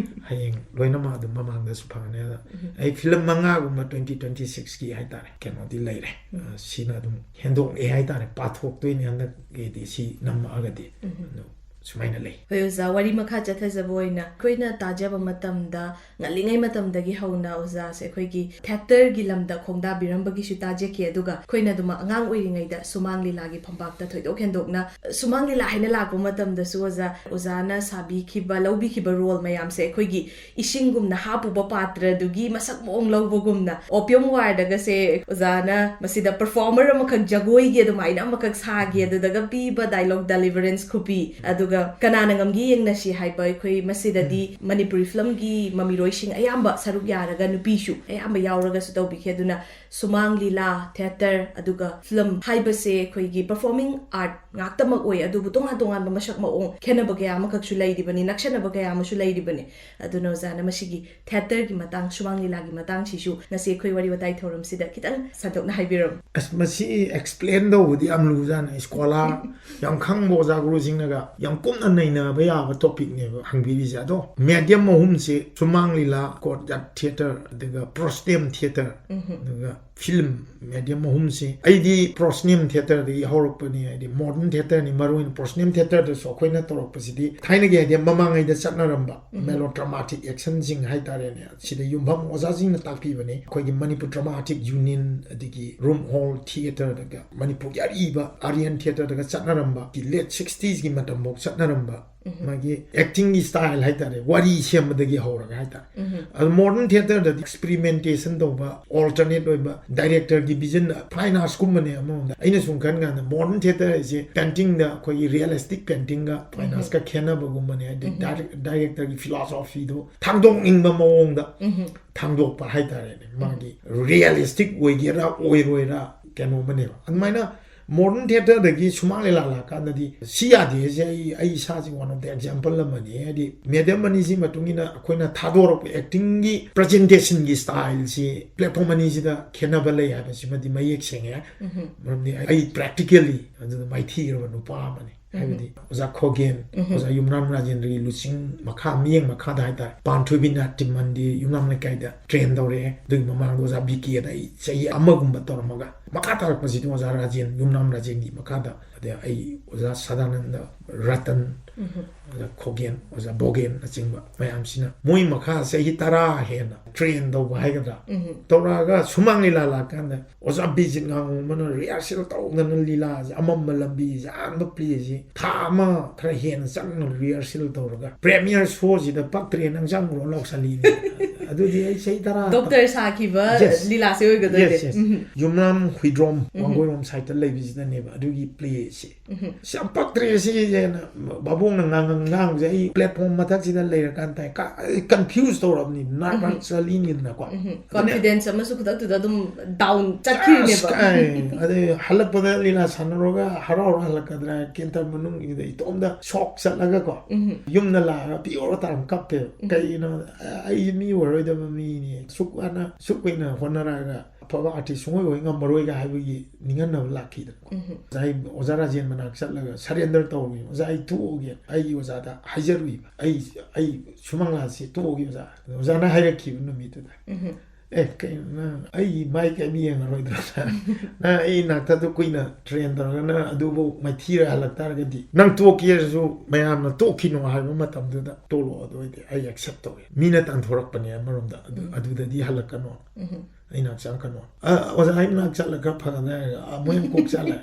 ꯍꯌꯦꯡ ꯂꯣꯏꯅꯃꯛ ꯑꯗꯨꯝ ꯃꯃꯥꯡꯗꯁꯨ ꯐꯪꯒꯅꯤ꯫ ꯑꯗ ꯑꯩ ꯐꯤꯂꯝ ꯃꯉꯥꯒꯨꯝꯕ twenty twenty sixꯀꯤ ꯍꯥꯏꯇꯥꯔꯦ, ꯀꯩꯅꯣꯗꯤ ꯂꯩꯔꯦ꯫ ꯑ, ꯁꯤꯅ ꯑꯗꯨꯝ ꯍꯦꯟꯗꯣꯛꯂꯛꯑꯦ ꯍꯥꯏꯇꯥꯔꯦ, ꯄꯥꯊꯣꯛꯇꯣꯏꯅꯦ ꯍꯟꯗꯛꯀꯤꯗꯤ ꯁꯤ ꯅꯝꯃꯛꯑꯒꯗꯤ꯫ ꯑꯗꯣ ꯁꯨꯃꯥꯏꯅ ꯂꯩ꯫ ꯍꯣꯏ ꯑꯣꯖꯥ, ꯋꯥꯔꯤ ꯃꯈꯥ ꯆꯠꯊꯖꯕ ꯑꯣꯏꯅ ꯑꯩꯈꯣꯏꯅ ꯇꯥꯖꯕ ꯃꯇꯝꯗ, ꯉꯜꯂꯤꯉꯩ ꯃꯇꯝꯗꯒꯤ ꯍꯧꯅ ꯑꯣꯖꯥꯁꯦ ꯑꯩꯈꯣꯏꯒꯤ ꯊꯤꯌꯦꯇꯔꯒꯤ ꯂꯝꯗ ꯈꯣꯡꯗꯥꯕꯤꯔꯝꯕꯒꯤꯁꯨ ꯇꯥꯖꯈꯤ꯫ ꯑꯗꯨꯒ ꯑꯩꯈꯣꯏꯅ ꯑꯗꯨꯝ ꯑꯉꯥꯡ ꯑꯣꯏꯔꯤꯉꯩꯗ ꯁꯨꯃꯥꯡ ꯂꯤꯂꯥꯒꯤ ꯐꯝꯄꯥꯛꯇ ꯊꯣꯏꯗꯣꯛ ꯍꯦꯟꯗꯣꯛꯅ ꯁꯨꯃꯥꯡ ꯂꯤꯂꯥ ꯍꯥꯏꯅ ꯂꯥꯛꯄ ꯃꯇꯝꯗꯁꯨ ꯑꯣꯖꯥ, ꯑꯣꯖꯥꯅ ꯁꯥꯕꯤꯈꯤꯕ, ꯂꯧꯕꯤꯈꯤꯕ ꯔꯣꯜ ꯃꯌꯥꯝꯁꯦ ꯑꯩꯈꯣꯏꯒꯤ ꯏꯁꯤꯡꯒꯨꯝꯅ ꯍꯥꯞꯄꯨꯕ ꯄꯥꯇ꯭ꯔꯗꯨꯒꯤ ꯃꯁꯛ ꯃꯑꯣꯡ ꯂꯧꯕꯒꯨꯝꯅ, ꯑꯣꯄꯤꯌꯝ ꯋꯥꯔꯗꯒꯁꯦ ꯑꯣꯖꯥꯅ ꯃꯁꯤꯗ ꯄꯔꯐꯣꯔꯃꯔ ꯑꯃꯈꯛ, ꯖꯒꯣꯏꯒꯤ ꯑꯗꯨꯃꯥꯏꯅ ꯑꯃꯈꯛ ꯁꯥꯒꯦ, ꯑꯗꯨꯗꯒ ꯄꯤꯕ ꯗꯥꯏꯂꯣꯛ ꯗꯦꯂꯤꯚꯔꯦꯟꯁ ꯈꯨꯄꯤ, ꯑꯗꯨꯒ ꯀꯅꯥꯅ ꯉꯝꯒꯦ ꯌꯦꯡꯅꯁꯤ ꯍꯥꯏꯕ, ꯑꯩꯈꯣꯏ ꯃꯁꯤꯗꯗꯤ ꯃꯅꯤꯄꯨꯔꯤ ꯐꯤꯂꯝꯒꯤ ꯃꯃꯤꯔꯣꯏꯁꯤꯡ ꯑꯌꯥꯝꯕ ꯁꯔꯨꯛ ꯌꯥꯔꯒ ꯅꯨꯄꯤꯁꯨ ꯑꯌꯥꯝꯕ ꯌꯥꯎꯔꯒꯁꯨ ꯇꯧꯕꯤꯈꯤ꯫ ꯑꯗꯨꯅ ꯁꯨꯃꯥꯡ ꯂꯤꯂꯥ ꯊꯤꯌꯦꯇꯔ ꯑꯗꯨꯒ ꯐꯤꯂꯝ ꯍꯥꯏꯕꯁꯦ ꯑꯩꯈꯣꯏꯒꯤ ꯄꯔꯐꯣꯔꯃꯤꯡ ꯑꯥꯔꯠ ꯉꯥꯛꯇꯃꯛ ꯑꯣꯏ, ꯑꯗꯨꯕꯨ ꯇꯣꯉꯥꯟ ꯇꯣꯉꯥꯟꯕ ꯃꯁꯛ ꯃꯑꯣꯡ ꯈꯦꯠꯅꯕ ꯀꯌꯥ ꯑꯃꯈꯛꯁꯨ ꯂꯩꯔꯤꯕꯅꯤ, ꯅꯛꯁꯟꯅꯕ ꯀꯌꯥ ꯑꯃꯁꯨ ꯂꯩꯔꯤꯕꯅꯤ꯫ ꯑꯗꯨꯅ ꯑꯣꯖꯥꯅ ꯃꯁꯤꯒꯤ ꯊꯤꯌꯦꯇꯔꯒꯤ ꯃꯇꯥꯡ, ꯁꯨꯃꯥꯡ ꯂꯤꯂꯥꯒꯤ ꯃꯇꯥꯡꯁꯤꯁꯨ ꯉꯁꯤ ꯑꯩꯈꯣꯏ ꯋꯥꯔꯤ ꯋꯥꯇꯥꯏ ꯊꯧꯔꯝꯁꯤꯗ ꯈꯤꯇꯪ ꯁꯟꯗꯣꯛꯅ ꯍꯥꯏꯕꯤꯔꯝꯃꯨ꯫ ꯑꯁ, ꯃꯁꯤ ꯑꯦꯛꯁꯄ꯭ꯂꯦꯟ ꯇꯧꯕꯗꯤ ꯌꯥꯝ ꯂꯨꯖꯥꯠꯅꯤ꯫ ꯁ꯭ꯀꯣꯂꯥꯔ ꯌꯥꯝ ꯈꯪꯕ ꯑꯣꯖꯥ ꯒꯨꯔꯨꯁꯤꯡꯅꯒ ꯌꯥꯝ ꯀꯨꯞꯅ ꯅꯩꯅꯕ ꯌꯥꯕ ꯇꯣꯄꯤꯛꯅꯦꯕ ꯍꯪꯕꯤꯔꯤꯁꯦ꯫ ꯑꯗꯣ ꯃꯦꯗꯤꯌꯝ ꯑꯍꯨꯝꯁꯦ ꯁꯨꯃꯥꯡ ꯂꯤꯂꯥ, ꯀꯣꯔꯠꯌꯥꯔꯗ ꯊꯤꯌꯦꯇꯔ, ꯑꯗꯨꯒ ꯄ꯭ꯔꯣꯁꯅꯦꯝ ꯊꯤꯌꯦꯇꯔ, ꯑꯗꯨꯒ ꯐꯤꯂꯝ, ꯃꯦꯗꯤꯌꯝ ꯑꯍꯨꯝꯁꯦ꯫ ꯑꯩꯗꯤ ꯄ꯭ꯔꯣꯁꯅꯦꯝ ꯊꯤꯌꯦꯇꯔꯗꯒꯤ ꯍꯧꯔꯛꯄꯅꯤ, ꯍꯥꯏꯗꯤ ꯃꯣꯗꯔꯟ ꯊꯤꯌꯦꯇꯔꯅꯤ꯫ ꯃꯔꯨꯑꯣꯏꯅ ꯄ꯭ꯔꯣꯁꯅꯦꯝ ꯊꯤꯌꯦꯇꯔꯗꯁꯨ ꯑꯩꯈꯣꯏꯅ ꯇꯧꯔꯛꯄꯁꯤꯗꯤ ꯊꯥꯏꯅꯒꯤ, ꯍꯥꯏꯗꯤ ꯃꯃꯥꯡꯉꯩꯗ ꯆꯠꯅꯔꯝꯕ ꯃꯦꯂꯣꯗ꯭ꯔꯃꯥꯇꯤꯛ ꯑꯦꯛꯁꯟꯁꯤꯡ ꯍꯥꯏꯇꯥꯔꯦꯅꯦ, ꯁꯤꯗ ꯌꯨꯝꯐꯝ ꯑꯣꯖꯥꯁꯤꯡꯅ ꯇꯥꯛꯄꯤꯕꯅꯤ꯫ ꯑꯩꯈꯣꯏꯒꯤ ꯃꯅꯤꯄꯨꯔ ꯗ꯭ꯔꯃꯥꯇꯤꯛ ꯌꯨꯅꯤꯌꯟ, ꯑꯗꯒꯤ ꯔꯨꯝ ꯍꯣꯜ ꯊꯤꯌꯦꯇꯔꯗꯒ, ꯃꯅꯤꯄꯨꯔꯒꯤ ꯑꯔꯤꯕ ꯑꯥꯔꯤꯌꯟ ꯊꯤꯌꯦꯇꯔꯗꯒ ꯆꯠꯅꯔꯝꯕ, ꯂꯦꯠ ꯁꯤꯛꯁꯇꯤꯁꯀꯤ ꯃꯇꯝꯐꯥꯎ ꯆꯠꯅꯔꯝꯕ ꯃꯥꯒꯤ ꯑꯦꯛꯇꯤꯡꯒꯤ ꯁ꯭ꯇꯥꯏꯜ ꯍꯥꯏꯇꯥꯔꯦ, ꯋꯥꯔꯤ ꯁꯦꯝꯕꯗꯒꯤ ꯍꯧꯔꯒ ꯍꯥꯏꯇꯥꯔꯦ꯫ ꯑꯗꯣ ꯃꯣꯗꯔꯟ ꯊꯤꯌꯦꯇꯔꯗꯗꯤ ꯑꯦꯛꯁꯄꯤꯔꯤꯃꯦꯟꯇꯦꯁꯟ ꯇꯧꯕ, ꯑꯣꯜꯇꯔꯅꯦꯠ ꯑꯣꯏꯕ, ꯗꯥꯏꯔꯦꯛꯇꯔꯒꯤ ꯚꯤꯖꯟ, ꯐꯥꯏꯟ ꯑꯥꯔꯠꯁꯀꯨꯝꯕꯅꯦ ꯑꯃꯔꯣꯝꯗ꯫ ꯑꯩꯅ ꯁꯨꯝ ꯈꯟ ꯀꯥꯟꯗ ꯃꯣꯗꯔꯟ ꯊꯤꯌꯦꯇꯔ ꯍꯥꯏꯁꯦ ꯄꯦꯟꯇꯤꯡꯗ ꯑꯩꯈꯣꯏꯒꯤ ꯔꯤꯌꯦꯂꯤꯁꯇꯤꯛ ꯄꯦꯟꯇꯤꯡꯒ ꯐꯥꯏꯟ ꯑꯥꯔꯠꯁꯀ ꯈꯦꯠꯅꯕꯒꯨꯝꯕꯅꯦ, ꯍꯥꯏꯗꯤ ꯗꯥꯏꯔꯦꯛ-, ꯗꯥꯏꯔꯦꯛꯇꯔꯒꯤ ꯐꯤꯂꯣꯁꯣꯐꯤꯗꯣ ꯊꯥꯡꯗꯣꯛꯅꯤꯡꯕ ꯃꯑꯣꯡꯗ ꯊꯥꯡꯗꯣꯛꯄ ꯍꯥꯏꯇꯥꯔꯦꯅꯦ꯫ ꯃꯥꯒꯤ ꯔꯤꯌꯦꯂꯤꯁꯇꯤꯛ ꯑꯣꯏꯒꯦꯔꯥ ꯑꯣꯏꯔꯣꯏꯔꯥ ꯀꯩꯅꯣꯝꯃꯅꯦꯕ꯫ ꯑꯗꯨꯃꯥꯏꯅ ꯃꯣꯗꯔꯟ ꯊꯤꯌꯦꯇꯔꯗꯒꯤ ꯁꯨꯃꯥꯡ ꯂꯤꯂꯥ ꯂꯥꯛꯀꯥꯟꯗꯗꯤ ꯁꯤ ꯌꯥꯗꯦ꯫ ꯁꯤ ꯑꯩ, ꯑꯩ ꯏꯁꯥꯁꯤ one of the example ꯑꯃꯅꯤ꯫ ꯍꯥꯏꯗꯤ ꯃꯦꯗꯤꯌꯝ ꯑꯅꯤꯁꯤ ꯃꯇꯨꯡ ꯏꯟꯅ ꯑꯩꯈꯣꯏꯅ ꯊꯥꯗꯣꯔꯛꯄ ꯑꯦꯛꯇꯤꯡꯒꯤ ꯄ꯭ꯔꯖꯦꯟꯇꯦꯁꯟꯒꯤ ꯁ꯭ꯇꯥꯏꯜꯁꯤ ꯄ꯭ꯂꯦꯠꯐꯣꯝ ꯑꯅꯤꯁꯤꯗ ꯈꯦꯠꯅꯕ ꯂꯩ ꯍꯥꯏꯕꯁꯤꯃꯗꯤ ꯃꯌꯦꯛ ꯁꯦꯡꯉꯦ꯫ ꯃꯔꯝꯗꯤ ꯑꯩ, ꯑꯩ ꯄ꯭ꯔꯦꯛꯇꯤꯀꯦꯜꯂꯤ ꯑꯗꯨꯗ ꯃꯥꯏꯊꯤꯈ꯭ꯔꯕ ꯅꯨꯄꯥ ꯑꯃꯅꯤ꯫ ꯍꯥꯏꯕꯗꯤ ꯑꯣꯖꯥ ꯈꯣꯒꯦꯟ, ꯑꯣꯖꯥ ꯌꯨꯝꯅꯥꯝ ꯔꯥꯖꯦꯟꯗ꯭ꯔꯒꯤ ꯂꯨꯆꯤꯡ ꯃꯈꯥ, ꯃꯤꯠꯌꯦꯡ ꯃꯈꯥꯗ ꯍꯥꯏꯇꯥꯔꯦ, ꯄꯥꯟꯊꯣꯏꯕꯤ ꯅꯥꯇ꯭ꯌ ꯃꯟꯗꯤꯔ ꯌꯨꯝꯅꯥꯝ ꯂꯩꯀꯥꯏꯗ ꯇ꯭ꯔꯦꯟ ꯇꯧꯔꯛꯑꯦ꯫ ꯑꯗꯨꯒꯤ ꯃꯃꯥꯡꯗ ꯑꯣꯖꯥ ꯕꯤ ꯀꯦꯗ ꯑꯩ ꯆꯍꯤ ꯑꯃꯒꯨꯝꯕ ꯇꯧꯔꯝꯃꯒ, ꯃꯈꯥ ꯇꯥꯔꯛꯄꯁꯤꯗꯤ ꯑꯣꯖꯥ ꯔꯥꯖꯦꯟ, ꯌꯨꯝꯅꯥꯝ ꯔꯥꯖꯦꯟꯒꯤ ꯃꯈꯥꯗ ꯑꯗꯩ ꯑꯩ ꯑꯣꯖꯥ ꯁꯗꯥꯅꯟꯗ, ꯔꯇꯟ, ꯑꯣꯖꯥ ꯈꯣꯒꯦꯟ, ꯑꯣꯖꯥ ꯕꯣꯒꯦꯟꯅꯆꯤꯡꯕ ꯃꯌꯥꯝꯁꯤꯅ ꯃꯣꯏ ꯃꯈꯥ ꯆꯍꯤ ꯇꯔꯥ ꯍꯦꯟꯅ ꯇ꯭ꯔꯦꯟ ꯇꯧꯕ ꯍꯥꯏꯒꯗ꯭ꯔꯥ, ꯇꯧꯔꯛꯑꯒ ꯁꯨꯃꯥꯡ ꯂꯤꯂꯥ ꯂꯥꯛꯀꯥꯟꯗ ꯑꯣꯖꯥ ꯕꯤꯖꯤꯠ ꯉꯥꯉꯣꯝꯕꯅ ꯔꯤꯍꯔꯁꯦꯜ ꯇꯧꯗꯅ ꯂꯤꯂꯥꯁꯦ, ꯑꯃꯝꯕ ꯂꯝꯕꯤꯁꯦ, ꯑꯍꯥꯟꯕ ꯄ꯭ꯂꯦꯁꯤ ꯊꯥ ꯑꯃ ꯈꯔ ꯍꯦꯟꯅ ꯆꯪꯅ ꯔꯤꯍꯔꯁꯦꯜ ꯇꯧꯔꯒ ꯄ꯭ꯔꯦꯃꯤꯌꯔ ꯁꯣꯁꯤꯗ "ꯄꯛꯇ꯭ꯔꯦ, ꯅꯪ ꯆꯪꯈ꯭ꯔꯣ" ꯂꯥꯎꯁꯜꯂꯤꯅꯦ꯫ ꯑꯗꯨꯗꯤ ꯑꯩ ꯆꯍꯤ ꯇꯔꯥ ꯗꯣꯛꯇꯔ ꯁꯥꯈꯤꯕ Yes. ꯂꯤꯂꯥꯁꯦ ꯑꯣꯏꯒꯗꯣꯏꯅꯦ꯫ Yes, yes. ꯎꯝ꯫ ꯌꯨꯝꯅꯥꯝ ꯍꯨꯏꯗ꯭ꯔꯣꯝ ꯋꯥꯡꯒꯣꯏꯔꯣꯝ ꯁꯥꯏꯠꯇ ꯂꯩꯕꯁꯤꯗꯅꯦꯕ ꯑꯗꯨꯒꯤ ꯄ꯭ꯂꯦꯁꯤ꯫ ꯁꯤ ꯌꯥꯝ ꯄꯛꯇ꯭ꯔꯦ ꯁꯤꯁꯦꯅ ꯕꯥꯕꯣꯛꯅ ꯉꯥꯡ-, ꯉꯥꯡꯕꯁꯦ ꯑꯩ ꯄ꯭ꯂꯦꯠꯐꯣꯔꯝ ꯃꯊꯛꯁꯤꯗ ꯂꯩꯔꯀꯥꯟꯗ ꯀ-, ꯑꯩ ꯀꯟꯐ꯭ꯌꯨꯁ ꯇꯧꯔꯕꯅꯤ, ꯅꯔꯚꯁ ꯆꯠꯂꯤꯅꯤꯗꯅꯀꯣ꯫ ꯑꯗꯨꯅ ꯀꯣꯟꯐꯤꯗꯦꯟꯁ ꯑꯃꯁꯨ ꯈꯨꯗꯛꯇꯨꯗ ꯑꯗꯨꯝ ꯗꯥꯎꯟ ꯆꯠꯈꯤꯕꯅꯦꯕ꯫ ꯑꯁ, ꯀꯥꯏ, ꯑꯗꯩ ꯍꯜꯂꯛꯄꯗ ꯂꯤꯂꯥ ꯁꯥꯟꯅꯔꯨꯔꯒ ꯍꯔꯥꯎ ꯍꯔꯥꯎ ꯍꯜꯂꯛꯀꯗ꯭ꯔꯥ, ꯀꯦꯟꯇꯔ ꯃꯅꯨꯡꯒꯤꯗ ꯏꯇꯣꯝꯗ ꯁꯣꯛ ꯆꯠꯂꯒꯀꯣ, ꯌꯨꯝꯗ ꯂꯥꯛꯑꯒ ꯄꯤꯌꯣꯔ ꯇꯥꯔ ꯀꯞꯄꯦꯕ꯫ ꯀꯩꯒꯤꯅꯣ? ꯑꯩꯁꯦ ꯃꯤ ꯑꯣꯏꯔꯣꯏꯗꯕ ꯃꯤꯅꯤ, ꯁꯨꯛ ꯋꯥꯅ, ꯁꯨꯛ ꯀꯨꯏꯅ ꯍꯣꯠꯅꯔꯛꯑꯒ ꯑꯐꯕ ꯑꯥꯔꯇꯤꯁ ꯁꯨꯡꯑꯣꯏ ꯑꯣꯏ ꯉꯝꯃꯔꯣꯏꯒ ꯍꯥꯏꯕꯒꯤ ꯅꯤꯡꯍꯟꯅꯕ ꯂꯥꯛꯈꯤꯗꯅꯀꯣ꯫ ꯉꯁꯥꯏ ꯑꯣꯖꯥ ꯔꯥꯖꯦꯟ ꯃꯅꯥꯛ ꯆꯠꯂꯒ ꯁꯔꯦꯟꯗꯔ ꯇꯧꯔꯨꯏ꯫ "ꯑꯣꯖꯥ, ꯑꯩ ꯇꯣꯛꯑꯒꯦ", ꯑꯩꯒꯤ ꯑꯣꯖꯥꯗ ꯍꯥꯏꯖꯔꯨꯏꯕ, "ꯑꯩ, ꯑꯩ ꯁꯨꯃꯥꯡ ꯂꯤꯂꯥꯁꯤ ꯇꯣꯛꯑꯒꯦ ꯑꯣꯖꯥ"꯫ ꯑꯣꯖꯥꯅ ꯍꯥꯏꯔꯛꯈꯤꯕ ꯅꯨꯃꯤꯠꯇꯨꯗ, "ꯑꯦ, ꯀꯩꯅꯣ ꯅꯪ ꯑꯩꯒꯤ ꯃꯥꯏ ꯀꯩꯝ ꯌꯦꯡꯉꯔꯣꯏꯗ꯭ꯔꯣ? ꯅꯪ ꯑꯩ ꯅꯥꯛꯇ ꯑꯗꯨ ꯀꯨꯏꯅ ꯇ꯭ꯔꯦꯟ ꯇꯧꯔꯒ ꯅꯪ ꯑꯗꯨꯕꯨ ꯃꯥꯏꯊꯤꯔ ꯍꯜꯂꯛ ꯇꯥꯔꯒꯗꯤ, ꯅꯪ ꯇꯣꯛꯀꯦ ꯍꯥꯏꯔꯁꯨ ꯃꯌꯥꯝꯅ ꯇꯣꯛꯈꯤꯅꯣ ꯍꯥꯏꯕ ꯃꯇꯝꯗꯨꯗ ꯇꯣꯛꯂꯛꯑꯣ, ꯑꯗꯨ ꯑꯣꯏꯗꯤ ꯑꯩ ꯑꯦꯛꯁꯦꯞ ꯇꯧꯒꯦ꯫ ꯃꯤꯅ ꯇꯥꯟꯊꯣꯔꯛꯄꯅꯦ ꯑꯃꯔꯣꯝꯗ, ꯑꯗꯨ, ꯑꯗꯨꯗꯗꯤ ꯍꯜꯂꯛꯀꯅꯣ"꯫ ꯑꯩ ꯅꯥꯛ ꯆꯪꯉꯛꯀꯅꯣ꯫ ꯑ, ꯑꯣꯖꯥ, ꯑꯩ ꯃꯅꯥꯛ ꯆꯠꯂꯒ ꯈꯔ ꯐꯒꯗ꯭ꯔꯥ ꯍꯥꯏꯔꯒ, ꯑꯃꯨꯛ ꯍꯦꯟꯅ ꯀꯣꯛ ꯆꯥꯛꯂꯦ꯫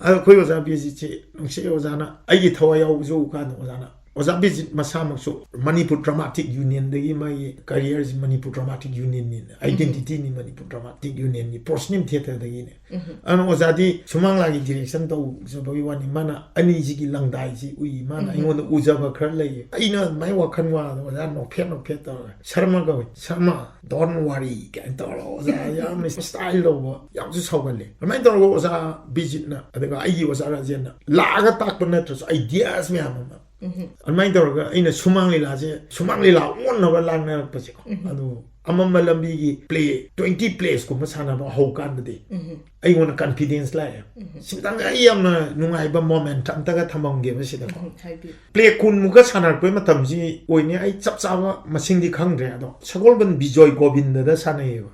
ꯑꯗ ꯑꯩꯈꯣꯏ ꯑꯣꯖꯥ ꯕꯤꯖꯤꯠꯁꯤ ꯅꯨꯡꯁꯤ, ꯑꯣꯖꯥꯅ ꯑꯩꯒꯤ ꯊꯋꯥꯏ ꯌꯥꯎꯕꯁꯦ ꯎꯕ ꯀꯥꯟꯗ ꯑꯣꯖꯥꯅ, ꯑꯣꯖꯥ ꯕꯤꯖꯤꯠ ꯃꯁꯥꯃꯛꯁꯨ ꯃꯅꯤꯄꯨꯔ ꯗ꯭ꯔꯃꯥꯇꯤꯛ ꯌꯨꯅꯤꯌꯟꯗꯒꯤ ꯃꯥꯒꯤ ꯀꯔꯤꯌꯔꯁꯤ ꯃꯅꯤꯄꯨꯔ ꯗ꯭ꯔꯃꯥꯇꯤꯛ ꯌꯨꯅꯤꯌꯟꯅꯤ, ꯑꯥꯏꯗꯦꯟꯇꯤꯇꯤꯅꯤ ꯃꯅꯤꯄꯨꯔ ꯗ꯭ꯔꯃꯥꯇꯤꯛ ꯌꯨꯅꯤꯌꯟꯒꯤ, ꯄ꯭ꯔꯣꯁꯅꯤꯝ ꯊꯤꯌꯦꯇꯔꯗꯒꯤꯅꯦ꯫ ꯑꯗꯨꯅ ꯑꯣꯖꯥꯗꯤ ꯁꯨꯃꯥꯡ ꯂꯤꯂꯥꯒꯤ ꯗꯤꯔꯦꯛꯁꯟ ꯇꯧꯖꯕꯒꯤ ꯋꯥꯅꯤ, ꯃꯥꯅ ꯑꯅꯤꯁꯤꯒꯤ ꯂꯪꯗꯥꯏꯁꯤ ꯎꯏ, ꯃꯥꯅ ꯑꯩꯉꯣꯟꯗ ꯎꯖꯕ ꯈꯔ ꯂꯩꯌꯦ꯫ ꯑꯩꯅ ꯑꯗꯨꯃꯥꯏꯅ ꯋꯥꯈꯜ ꯋꯥꯗ ꯑꯣꯖꯥ ꯅꯣꯛꯐꯦꯠ ꯅꯣꯛꯐꯦꯠ ꯇꯧꯔꯒ, "ꯁꯔꯃ ꯀꯧꯏ, ꯁꯔꯃ, don't worry" ꯀꯥꯏꯅ ꯇꯧꯔꯒ ꯑꯣꯖꯥ ꯌꯥꯝꯅ ꯁ꯭ꯇꯥꯏꯜ ꯇꯧꯕ, ꯌꯥꯝꯁꯨ ꯁꯥꯎꯒꯜꯂꯦ꯫ ꯑꯗꯨꯃꯥꯏꯅ ꯇꯧꯔꯒ ꯑꯣꯖꯥ ꯕꯤꯖꯤꯠꯅ, ꯑꯗꯨꯒ ꯑꯩꯒꯤ ꯑꯣꯖꯥ ꯔꯥꯖꯦꯟꯅ ꯂꯥꯛꯑꯒ ꯇꯥꯛꯄ ꯅꯠꯇ꯭ꯔꯁꯨ ꯑꯥꯏꯗꯤꯌꯥꯁ ꯃꯌꯥꯝ ꯑꯃ, ꯑꯗꯨꯃꯥꯏꯅ ꯇꯧꯔꯒ ꯑꯩꯅ ꯁꯨꯃꯥꯡ ꯂꯤꯂꯥꯁꯦ, ꯁꯨꯃꯥꯡ ꯂꯤꯂꯥ ꯑꯣꯟꯅꯕ ꯂꯥꯡꯅꯔꯛꯄꯁꯦꯀꯣ, ꯑꯗꯨ ꯑꯃꯝꯕ ꯂꯝꯕꯤꯒꯤ ꯄ꯭ꯂꯦ ꯇ꯭ꯋꯦꯟꯇꯤ ꯄ꯭ꯂꯦꯁꯀꯨꯝꯕ ꯁꯥꯟꯅꯕ ꯍꯧꯀꯥꯟꯗꯗꯤ ꯑꯩꯉꯣꯟꯗ ꯀꯟꯐꯤꯗꯦꯟꯁ ꯂꯥꯛꯑꯦ꯫ ꯁꯤꯝꯇꯪ ꯑꯩ ꯌꯥꯝꯅ ꯅꯨꯡꯉꯥꯏꯕ ꯃꯣꯃꯦꯟꯠ ꯑꯝꯇꯒ ꯊꯝꯃꯝꯒꯦꯕ ꯁꯤꯗꯀꯣ꯫ ꯄ꯭ꯂꯦ ꯀꯨꯟꯃꯨꯛꯀ ꯁꯥꯟꯅꯔꯛꯄꯩ ꯃꯇꯝꯁꯤ ꯑꯣꯏꯅꯤ꯫ ꯑꯩ ꯆꯞ ꯆꯥꯕ ꯃꯁꯤꯡꯗꯤ ꯈꯪꯗ꯭ꯔꯦ꯫ ꯑꯗꯣ ꯁꯒꯣꯜꯕꯟ ꯕꯤꯖꯣꯏ ꯒꯣꯕꯤꯟꯗꯗ ꯁꯥꯟꯅꯩꯌꯦꯕ꯫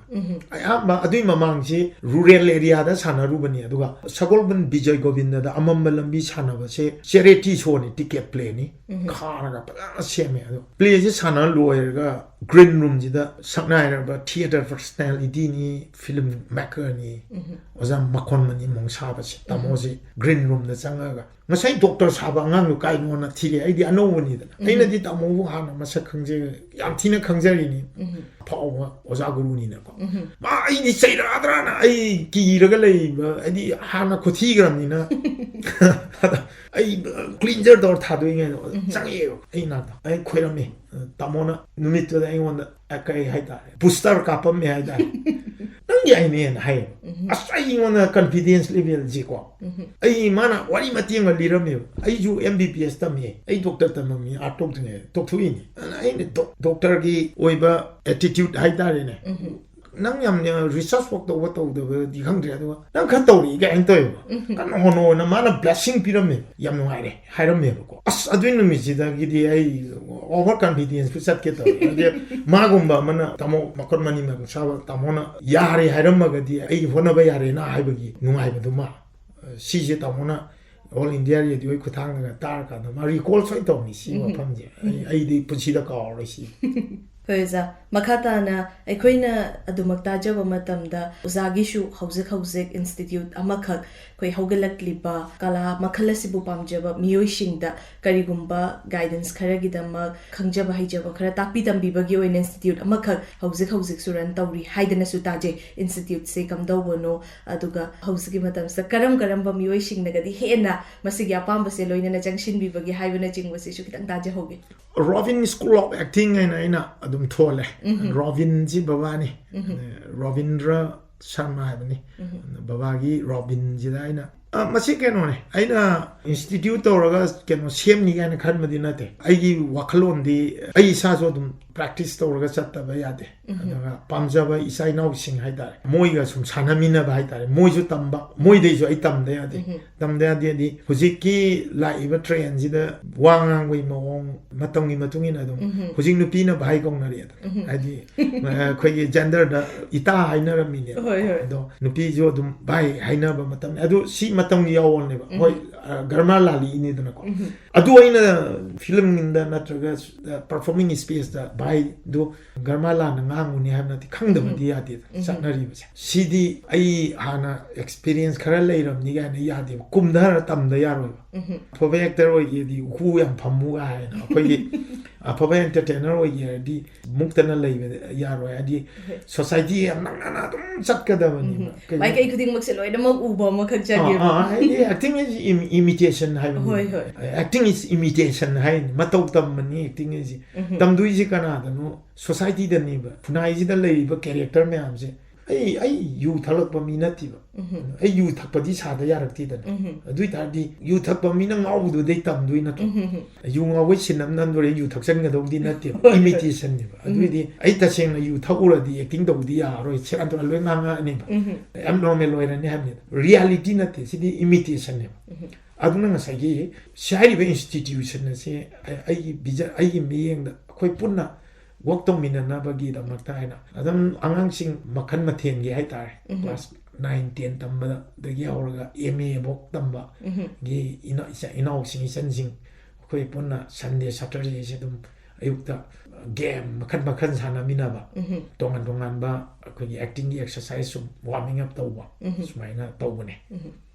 ꯑꯌꯥꯝꯕ ꯑꯗꯨꯏ ꯃꯃꯥꯡꯁꯤ ꯔꯨꯔꯦꯜ ꯑꯦꯔꯤꯌꯥꯗ ꯁꯥꯟꯅꯔꯨꯕꯅꯤ꯫ ꯑꯗꯨꯒ ꯁꯒꯣꯜꯕꯟ ꯕꯤꯖꯣꯏ ꯒꯣꯕꯤꯟꯗꯗ ꯑꯃꯝꯕ ꯂꯝꯕꯤ ꯁꯥꯟꯅꯕꯁꯦ ꯆꯦꯔꯤꯇꯤ ꯁꯣꯅꯤ, ꯇꯤꯀꯦꯠ ꯄ꯭ꯂꯦꯅꯤ꯫ ꯈꯥꯔꯒ ꯐꯖꯅ ꯁꯦꯝꯃꯦ꯫ ꯑꯗꯣ ꯄ꯭ꯂꯦꯁꯦ ꯁꯥꯟꯅ ꯂꯣꯏꯔꯒ ꯒ꯭ꯔꯤꯟ ꯔꯨꯝꯁꯤꯗ ꯁꯛꯅꯥꯏꯔꯕ ꯊꯤꯌꯦꯇꯔ ꯄꯔꯁꯅꯦꯂꯤꯇꯤꯅꯤ, ꯐꯤꯂꯝ ꯃꯦꯀꯔꯅꯤ, ꯑꯣꯖꯥ ꯃꯈꯣꯟ ꯃꯅꯤ ꯃꯣꯡ ꯁꯥꯕꯁꯦ, ꯇꯥꯃꯣꯁꯤ ꯒ꯭ꯔꯤꯟ ꯔꯨꯝꯗ ꯆꯪꯉꯒ, "ꯉꯁꯥꯏ ꯗꯣꯛꯇꯔ ꯁꯥꯕ ꯑꯉꯥꯡꯗꯣ ꯀꯥꯏꯅꯣꯅ ꯊꯤꯔꯛꯑꯦ?" ꯑꯩꯗꯤ ꯑꯅꯧꯕꯅꯤꯗꯅ꯫ ꯑꯩꯅꯗꯤ ꯇꯥꯃꯣꯕꯨ ꯍꯥꯟꯅ ꯃꯁꯛ ꯈꯪꯖ-, ꯌꯥꯝ ꯊꯤꯅ ꯈꯪꯖꯔꯤꯅꯤ꯫ ꯑꯐꯥꯎꯕ ꯑꯣꯖꯥ ꯒꯨꯔꯨꯅꯤꯅꯀꯣ꯫ ꯃꯥ ꯑꯩꯗꯤ ꯆꯩꯔꯛꯑꯗ꯭ꯔꯥꯅ ꯑꯩ ꯀꯤꯔꯒ ꯂꯩꯕ, ꯍꯥꯏꯗꯤ ꯍꯥꯟꯅ ꯈꯨꯊꯤꯈ꯭ꯔꯕꯅꯤꯅ꯫ ꯑꯗ ꯑꯩ ꯀ꯭ꯂꯤꯟꯖꯔ ꯇꯧꯔ ꯊꯥꯗꯣꯛꯏꯉꯩꯗ ꯆꯪꯉꯛꯑꯦꯕ ꯑꯩ ꯅꯥꯛꯇ꯫ ꯑꯩ ꯈꯣꯏꯔꯝꯃꯤ꯫ ꯇꯥꯃꯣꯅ ꯅꯨꯃꯤꯠꯇꯨꯗ ꯑꯩꯉꯣꯟꯗ, ꯑ, ꯀꯩ ꯍꯥꯏꯇꯥꯔꯦ, ꯕꯨꯁꯇꯔ ꯀꯥꯞꯄꯝꯃꯦ ꯍꯥꯏꯇꯥꯔꯦ꯫ "ꯅꯪ ꯌꯥꯏꯅꯦꯅ" ꯍꯥꯏꯌꯦꯕ꯫ ꯑꯁ, ꯑꯩꯉꯣꯟꯗ ꯀꯟꯐꯤꯗꯦꯟꯁ ꯂꯦꯚꯦꯜꯁꯤꯀꯣ꯫ ꯑꯩ, ꯃꯥꯅ ꯋꯥꯔꯤ ꯃꯇꯦꯛ ꯑꯃ ꯂꯤꯔꯝꯃꯦꯕ꯫ "ꯑꯩꯁꯨ ꯑꯦꯝ ꯕꯤ ꯕꯤ ꯑꯦꯁ ꯇꯝꯃꯤ, ꯑꯩ ꯗꯣꯛꯇꯔ ꯇꯝꯃꯝꯃꯤ, ꯑꯥꯔꯠ ꯇꯣꯛꯇ꯭ꯔꯤꯉꯩꯗ ꯇꯣꯛꯊꯣꯛꯏꯅꯤ꯫ ꯑꯗꯨꯅ ꯑꯩꯅ ꯗꯣꯛ-, ꯗꯣꯛꯇꯔꯒꯤ ꯑꯣꯏꯕ ꯑꯦꯇꯤꯇ꯭ꯌꯨꯠ ꯍꯥꯏꯇꯥꯔꯦꯅꯦ꯫ ꯅꯪ ꯌꯥꯝꯅ ꯔꯤꯁꯔꯁ ꯋꯥꯔꯛ ꯇꯧꯕ ꯇꯧꯗꯕꯗꯤ ꯈꯪꯗ꯭ꯔꯦ, ꯑꯗꯨꯒ ꯅꯪ ꯈꯔ ꯇꯧꯔꯛꯏ" ꯀꯥꯏꯅ ꯇꯧꯋꯦꯕ꯫ "ꯀꯟꯅ ꯍꯣꯠꯅꯧꯅ" ꯃꯥꯅ ꯕ꯭ꯂꯦꯁꯤꯡ ꯄꯤꯔꯝꯃꯦ꯫ ꯌꯥꯝ ꯅꯨꯡꯉꯥꯏꯔꯦ ꯍꯥꯏꯔꯝꯃꯦꯕꯀꯣ꯫ ꯑꯁ, ꯑꯗꯨꯏ ꯅꯨꯃꯤꯠꯁꯤꯗꯒꯤꯗꯤ ꯑꯩ ꯑꯣꯚꯔ ꯀꯟꯐꯤꯗꯦꯟꯁꯄꯨ ꯆꯠꯀꯦ ꯇꯧꯔꯦ꯫ ꯍꯥꯏꯗꯤ ꯃꯥꯒꯨꯝꯕ ꯑꯃꯅ, ꯇꯥꯃꯣ ꯃꯈꯨꯠ ꯃꯅꯤ ꯃꯔꯨ ꯁꯥꯕ ꯇꯥꯃꯣꯅ ꯌꯥꯔꯦ ꯍꯥꯏꯔꯝꯃꯒꯗꯤ ꯑꯩ ꯍꯣꯠꯅꯕ ꯌꯥꯔꯦꯅ ꯍꯥꯏꯕꯒꯤ ꯅꯨꯡꯉꯥꯏꯕꯗꯨꯃ, ꯑ, ꯁꯤꯁꯦ ꯇꯥꯃꯣꯅ ꯑꯣꯜ ꯏꯟꯗꯤꯌꯥ ꯔꯦꯗꯤꯑꯣꯒꯤ ꯈꯨꯠꯊꯥꯡꯗꯒ ꯇꯥꯔꯀꯥꯟꯗ ꯃꯥ ꯔꯤꯀꯣꯜ ꯁꯣꯏ ꯇꯧꯅꯤ ꯁꯤ ꯃꯐꯝꯁꯦ꯫ ꯑꯩ, ꯑꯩꯗꯤ ꯄꯨꯟꯁꯤꯗ ꯀꯥꯎꯔꯔꯣꯏ ꯁꯤ꯫ ꯍꯣꯏ ꯑꯣꯖꯥ, ꯃꯈꯥ ꯇꯥꯅ ꯑꯩꯈꯣꯏꯅ ꯑꯗꯨꯃꯛ ꯇꯥꯖꯕ ꯃꯇꯝꯗ ꯑꯣꯖꯥꯒꯤꯁꯨ ꯍꯧꯖꯤꯛ ꯍꯧꯖꯤꯛ ꯏꯟꯁꯇꯤꯇ꯭ꯌꯨꯠ ꯑꯃꯈꯛ, ꯑꯩꯈꯣꯏ ꯍꯧꯒꯠꯂꯛꯂꯤꯕ ꯀꯂꯥ ꯃꯈꯜ ꯑꯁꯤꯕꯨ ꯄꯥꯝꯖꯕ ꯃꯤꯑꯣꯏꯁꯤꯡꯗ ꯀꯔꯤꯒꯨꯝꯕ ꯒꯥꯏꯗꯦꯟꯁ ꯈꯔꯒꯤꯗꯃꯛ, ꯈꯪꯖꯕ ꯍꯩꯖꯕ ꯈꯔ ꯇꯥꯛꯄꯤ ꯇꯝꯕꯤꯕꯒꯤ ꯑꯣꯏꯅ ꯏꯟꯁꯇꯤꯇ꯭ꯌꯨꯠ ꯑꯃꯈꯛ ꯍꯧꯖꯤꯛ ꯍꯧꯖꯤꯛꯁꯨ ꯔꯟ ꯇꯧꯔꯤ ꯍꯥꯏꯗꯅꯁꯨ ꯇꯥꯖꯩ꯫ ꯏꯟꯁꯇꯤꯇ꯭ꯌꯨꯠꯁꯦ ꯀꯝꯗꯧꯕꯅꯣ, ꯑꯗꯨꯒ ꯍꯧꯖꯤꯛꯀꯤ ꯃꯇꯝꯁꯤꯗ ꯀꯔꯝ ꯀꯔꯝꯕ ꯃꯤꯑꯣꯏꯁꯤꯡꯅꯒꯗꯤ ꯍꯦꯟꯅ ꯃꯁꯤꯒꯤ ꯑꯄꯥꯝꯕꯁꯦ ꯂꯣꯏꯅꯅ ꯆꯪꯁꯤꯟꯕꯤꯕꯒꯦ ꯍꯥꯏꯕꯅꯆꯤꯡꯕꯁꯤꯁꯨ ꯈꯤꯇꯪ ꯇꯥꯖꯍꯧꯒꯦ꯫ ꯔꯣꯕꯤꯟ ꯁ꯭ꯀꯨꯜ ꯑꯣꯐ ꯑꯦꯛꯇꯤꯡ ꯍꯥꯏꯅ ꯑꯩꯅ ꯑꯗꯨꯝ ꯊꯣꯜꯂꯦ꯫ ꯔꯣꯕꯤꯟꯁꯤ ꯕꯕꯥꯅꯤ꯫ ꯔꯣꯕꯤꯟꯗ꯭ꯔ ꯁꯔꯃ ꯍꯥꯏꯕꯅꯤ꯫ ꯕꯕꯥꯒꯤ ꯔꯣꯕꯤꯟꯁꯤꯗ ꯑꯩꯅ ꯑ, ꯃꯁꯤ ꯀꯩꯅꯣꯅꯦ, ꯑꯩꯅ ꯏꯟꯁꯇꯤꯇ꯭ꯌꯨꯠ ꯇꯧꯔꯒ ꯀꯩꯅꯣ ꯁꯦꯝꯅꯤ ꯀꯥꯏꯅ ꯈꯟꯕꯗꯤ ꯅꯠꯇꯦ꯫ ꯑꯩꯒꯤ ꯋꯥꯈꯜꯂꯣꯟꯗꯤ ꯑꯩ ꯏꯁꯥꯁꯨ ꯑꯗꯨꯝ ꯄ꯭ꯔꯦꯛꯇꯤꯁ ꯇꯧꯔꯒ ꯆꯠꯇꯕ ꯌꯥꯗꯦ꯫ ꯑꯗꯨꯒ ꯄꯥꯝꯖꯕ ꯏꯆꯥ ꯏꯅꯥꯎꯁꯤꯡ ꯍꯥꯏꯇꯥꯔꯦ, ꯃꯣꯏꯒ ꯁꯨꯝ ꯁꯥꯟꯅꯃꯤꯟꯅꯕ ꯍꯥꯏꯇꯥꯔꯦ, ꯃꯣꯏꯁꯨ ꯇꯝꯕ, ꯃꯣꯏꯗꯩꯁꯨ ꯑꯩ ꯇꯝꯗ ꯌꯥꯗꯦ꯫ ꯇꯝꯗ ꯌꯥꯗꯦꯗꯤ ꯍꯧꯖꯤꯛꯀꯤ ꯂꯥꯛꯏꯕ ꯇ꯭ꯔꯦꯟꯁꯤꯗ ꯋꯥ ꯉꯥꯡꯕꯒꯤ ꯃꯑꯣꯡ, ꯃꯇꯝꯒꯤ ꯃꯇꯨꯡ ꯏꯟꯅ ꯑꯗꯨꯝ ꯍꯧꯖꯤꯛ ꯅꯨꯄꯤꯅ ꯚꯥꯏ ꯀꯧꯅꯔꯦꯗꯅ꯫ ꯍꯥꯏꯗꯤ, ꯑ, ꯑꯩꯈꯣꯏꯒꯤ ꯖꯦꯟꯗꯔꯗ ꯏꯇꯥ ꯍꯥꯏꯅꯔꯝꯃꯤꯅꯦꯕ꯫ ꯍꯣꯏ, ꯍꯣꯏ꯫ ꯑꯗꯣ ꯅꯨꯄꯤꯁꯨ ꯑꯗꯨꯝ ꯚꯥꯏ ꯍꯥꯏꯅꯕ ꯃꯇꯝꯅꯤ꯫ ꯑꯗꯨ ꯁꯤ ꯃꯇꯝꯒꯤ ꯑꯑꯣꯟꯕꯅꯦꯕ꯫ ꯍꯣꯏ, ꯑ, ꯒ꯭ꯔꯃꯥꯔ ꯂꯥꯜꯂꯛꯏꯅꯤꯗꯅꯀꯣ꯫ ꯑꯗꯨ ꯑꯩꯅ ꯐꯤꯂꯝꯗ ꯅꯠꯇ꯭ꯔꯒ, ꯑ, ꯄꯔꯐꯣꯔꯃꯤꯡ ꯁ꯭ꯄꯦꯁꯇ ꯚꯥꯏꯗꯨ ꯒ꯭ꯔꯃꯥꯔ ꯂꯥꯟꯅ ꯉꯥꯡꯉꯨꯅꯤ ꯍꯥꯏꯕ ꯅꯠꯇꯦ, ꯈꯪꯗꯕꯗꯤ ꯌꯥꯗꯦꯗꯅ ꯆꯠꯅꯔꯤꯕꯁꯦ꯫ ꯁꯤꯗꯤ ꯑꯩ ꯍꯥꯟꯅ ꯑꯦꯛꯁꯄꯤꯔꯤꯌꯦꯟꯁ ꯈꯔ ꯂꯩꯔꯕꯅꯤ ꯀꯥꯏꯅ ꯌꯥꯗꯦꯕ, ꯀꯨꯝꯊꯔ ꯇꯝꯗ ꯌꯥꯔꯣꯏꯕ꯫ ꯑꯐꯕ ꯑꯦꯛꯇꯔ ꯑꯣꯏꯒꯦꯗꯤ ꯎꯀꯨ ꯌꯥꯝ ꯐꯝꯃꯨꯒ ꯍꯥꯏꯅ ꯑꯩꯈꯣꯏꯒꯤ ꯑꯐꯕ ꯑꯦꯟꯇꯔꯇꯦꯅꯔ ꯑꯣꯏꯒꯦ ꯍꯥꯏꯔꯗꯤ ꯃꯨꯛꯇꯅ ꯂꯩꯕ ꯌꯥꯔꯣꯏ꯫ ꯍꯥꯏꯗꯤ ꯁꯣꯁꯥꯏꯇꯤ ꯌꯥꯝ ꯅꯛꯅꯅ ꯑꯗꯨꯝ ꯆꯠꯀꯗꯕꯅꯦꯕ꯫ ꯀꯩꯒꯨꯝꯕ ꯃꯥꯏꯀꯩ ꯈꯨꯗꯤꯡꯃꯛꯁꯦ ꯂꯣꯏꯅꯃꯛ ꯎꯕ ꯑꯃꯈꯛ ꯑꯥ, ꯆꯪꯉꯦꯕ꯫ ꯑꯥ, ꯍꯥꯏꯗꯤ acting is im-, imitation ꯍꯥꯏꯕꯅꯤ꯫ ꯍꯣꯏ, ꯍꯣꯏ꯫ Acting is imitation ꯍꯥꯏꯅꯤ꯫ ꯃꯇꯧ ꯇꯝꯕꯅꯤ acting ꯍꯥꯏꯁꯤ꯫ ꯇꯝꯗꯣꯏꯁꯤ ꯀꯅꯥꯗꯅꯣ? ꯁꯣꯁꯥꯏꯇꯤꯗꯅꯦꯕ꯫ ꯈꯨꯟꯅꯥꯏꯁꯤꯗ ꯂꯩꯔꯤꯕ ꯀꯦꯔꯦꯛꯇꯔ ꯃꯌꯥꯝꯁꯦ, ꯑꯩ, ꯑꯩ ꯌꯨ ꯊꯛꯂꯛꯄ ꯃꯤ ꯅꯠꯇꯦꯕ꯫ ꯑꯩ ꯌꯨ ꯊꯛꯄꯗꯤ ꯁꯥꯗ ꯌꯥꯔꯛꯇꯦꯗꯅ꯫ ꯑꯗꯨ ꯑꯣꯏ ꯇꯥꯔꯗꯤ ꯌꯨ ꯊꯛꯄ ꯃꯤꯅ ꯉꯥꯎꯕꯗꯨꯗꯩ ꯇꯝꯗꯣꯏ ꯅꯠꯇ꯭ꯔꯣ? ꯌꯨ ꯉꯥꯎꯕꯩ ꯁꯤꯟ ꯑꯃ ꯅꯝꯗꯣꯔꯦ, ꯌꯨ ꯊꯛꯆꯟꯒꯗꯧꯗꯤ ꯅꯠꯇꯦꯕ꯫ ꯍꯣꯏ, ꯍꯣꯏ꯫ Imitation ꯅꯦꯕ꯫ ꯑꯗꯨꯏꯗꯤ ꯑꯩ ꯇꯁꯦꯡꯅ ꯌꯨ ꯊꯛꯎꯔꯗꯤ acting ꯇꯧꯕꯗꯤ ꯌꯥꯔꯔꯣꯏ, ꯁꯦꯔꯥꯟ ꯇꯨꯔꯥꯟ ꯂꯣꯏ ꯉꯥꯡꯉꯛꯑꯅꯦꯕ꯫ Abnormal ꯑꯣꯏꯔꯅꯤ ꯍꯥꯏꯕꯅꯤꯗ꯫ Reality ꯅꯠꯇꯦ, ꯁꯤꯗꯤ imitation ꯅꯦꯕ꯫ ꯑꯗꯨꯅ ꯉꯁꯥꯏꯒꯤ ꯁꯤ ꯍꯥꯏꯔꯤꯕ institution ꯑꯁꯤ ꯑꯩ-, ꯑꯩꯒꯤ vision, ꯑꯩꯒꯤ ꯃꯤꯠꯌꯦꯡꯗ ꯑꯩꯈꯣꯏ ꯄꯨꯟꯅ work ꯇꯧꯃꯤꯟꯅꯅꯕꯒꯤꯗꯃꯛꯇ ꯍꯥꯏꯅ ꯑꯗꯨꯝ ꯑꯉꯥꯡꯁꯤꯡ ꯃꯈꯜ ꯃꯊꯦꯜꯒꯤ ꯍꯥꯏꯇꯥꯔꯦ, class nine, ten ꯇꯝꯕꯗꯒꯤ ꯍꯧꯔꯒ M A ꯐꯥꯎ ꯇꯝꯕꯒꯤ ꯏꯅꯥ-, ꯏꯆꯥ-, ꯏꯅꯥꯎꯁꯤꯡ, ꯏꯆꯟꯁꯤꯡ ꯑꯩꯈꯣꯏ ꯄꯨꯟꯅ Sunday, Saturday ꯁꯦ ꯑꯗꯨꯝ ꯑꯌꯨꯛꯇ game ꯃꯈꯜ ꯃꯈꯜ ꯁꯥꯟꯅꯃꯤꯟꯅꯕ, ꯇꯣꯉꯥꯟ ꯇꯣꯉꯥꯟꯕ ꯑꯩꯈꯣꯏꯒꯤ acting ꯒꯤ exercise ꯁꯨꯝ warming up ꯇꯧꯕ, ꯁꯨꯃꯥꯏꯅ ꯇꯧꯕꯅꯦ꯫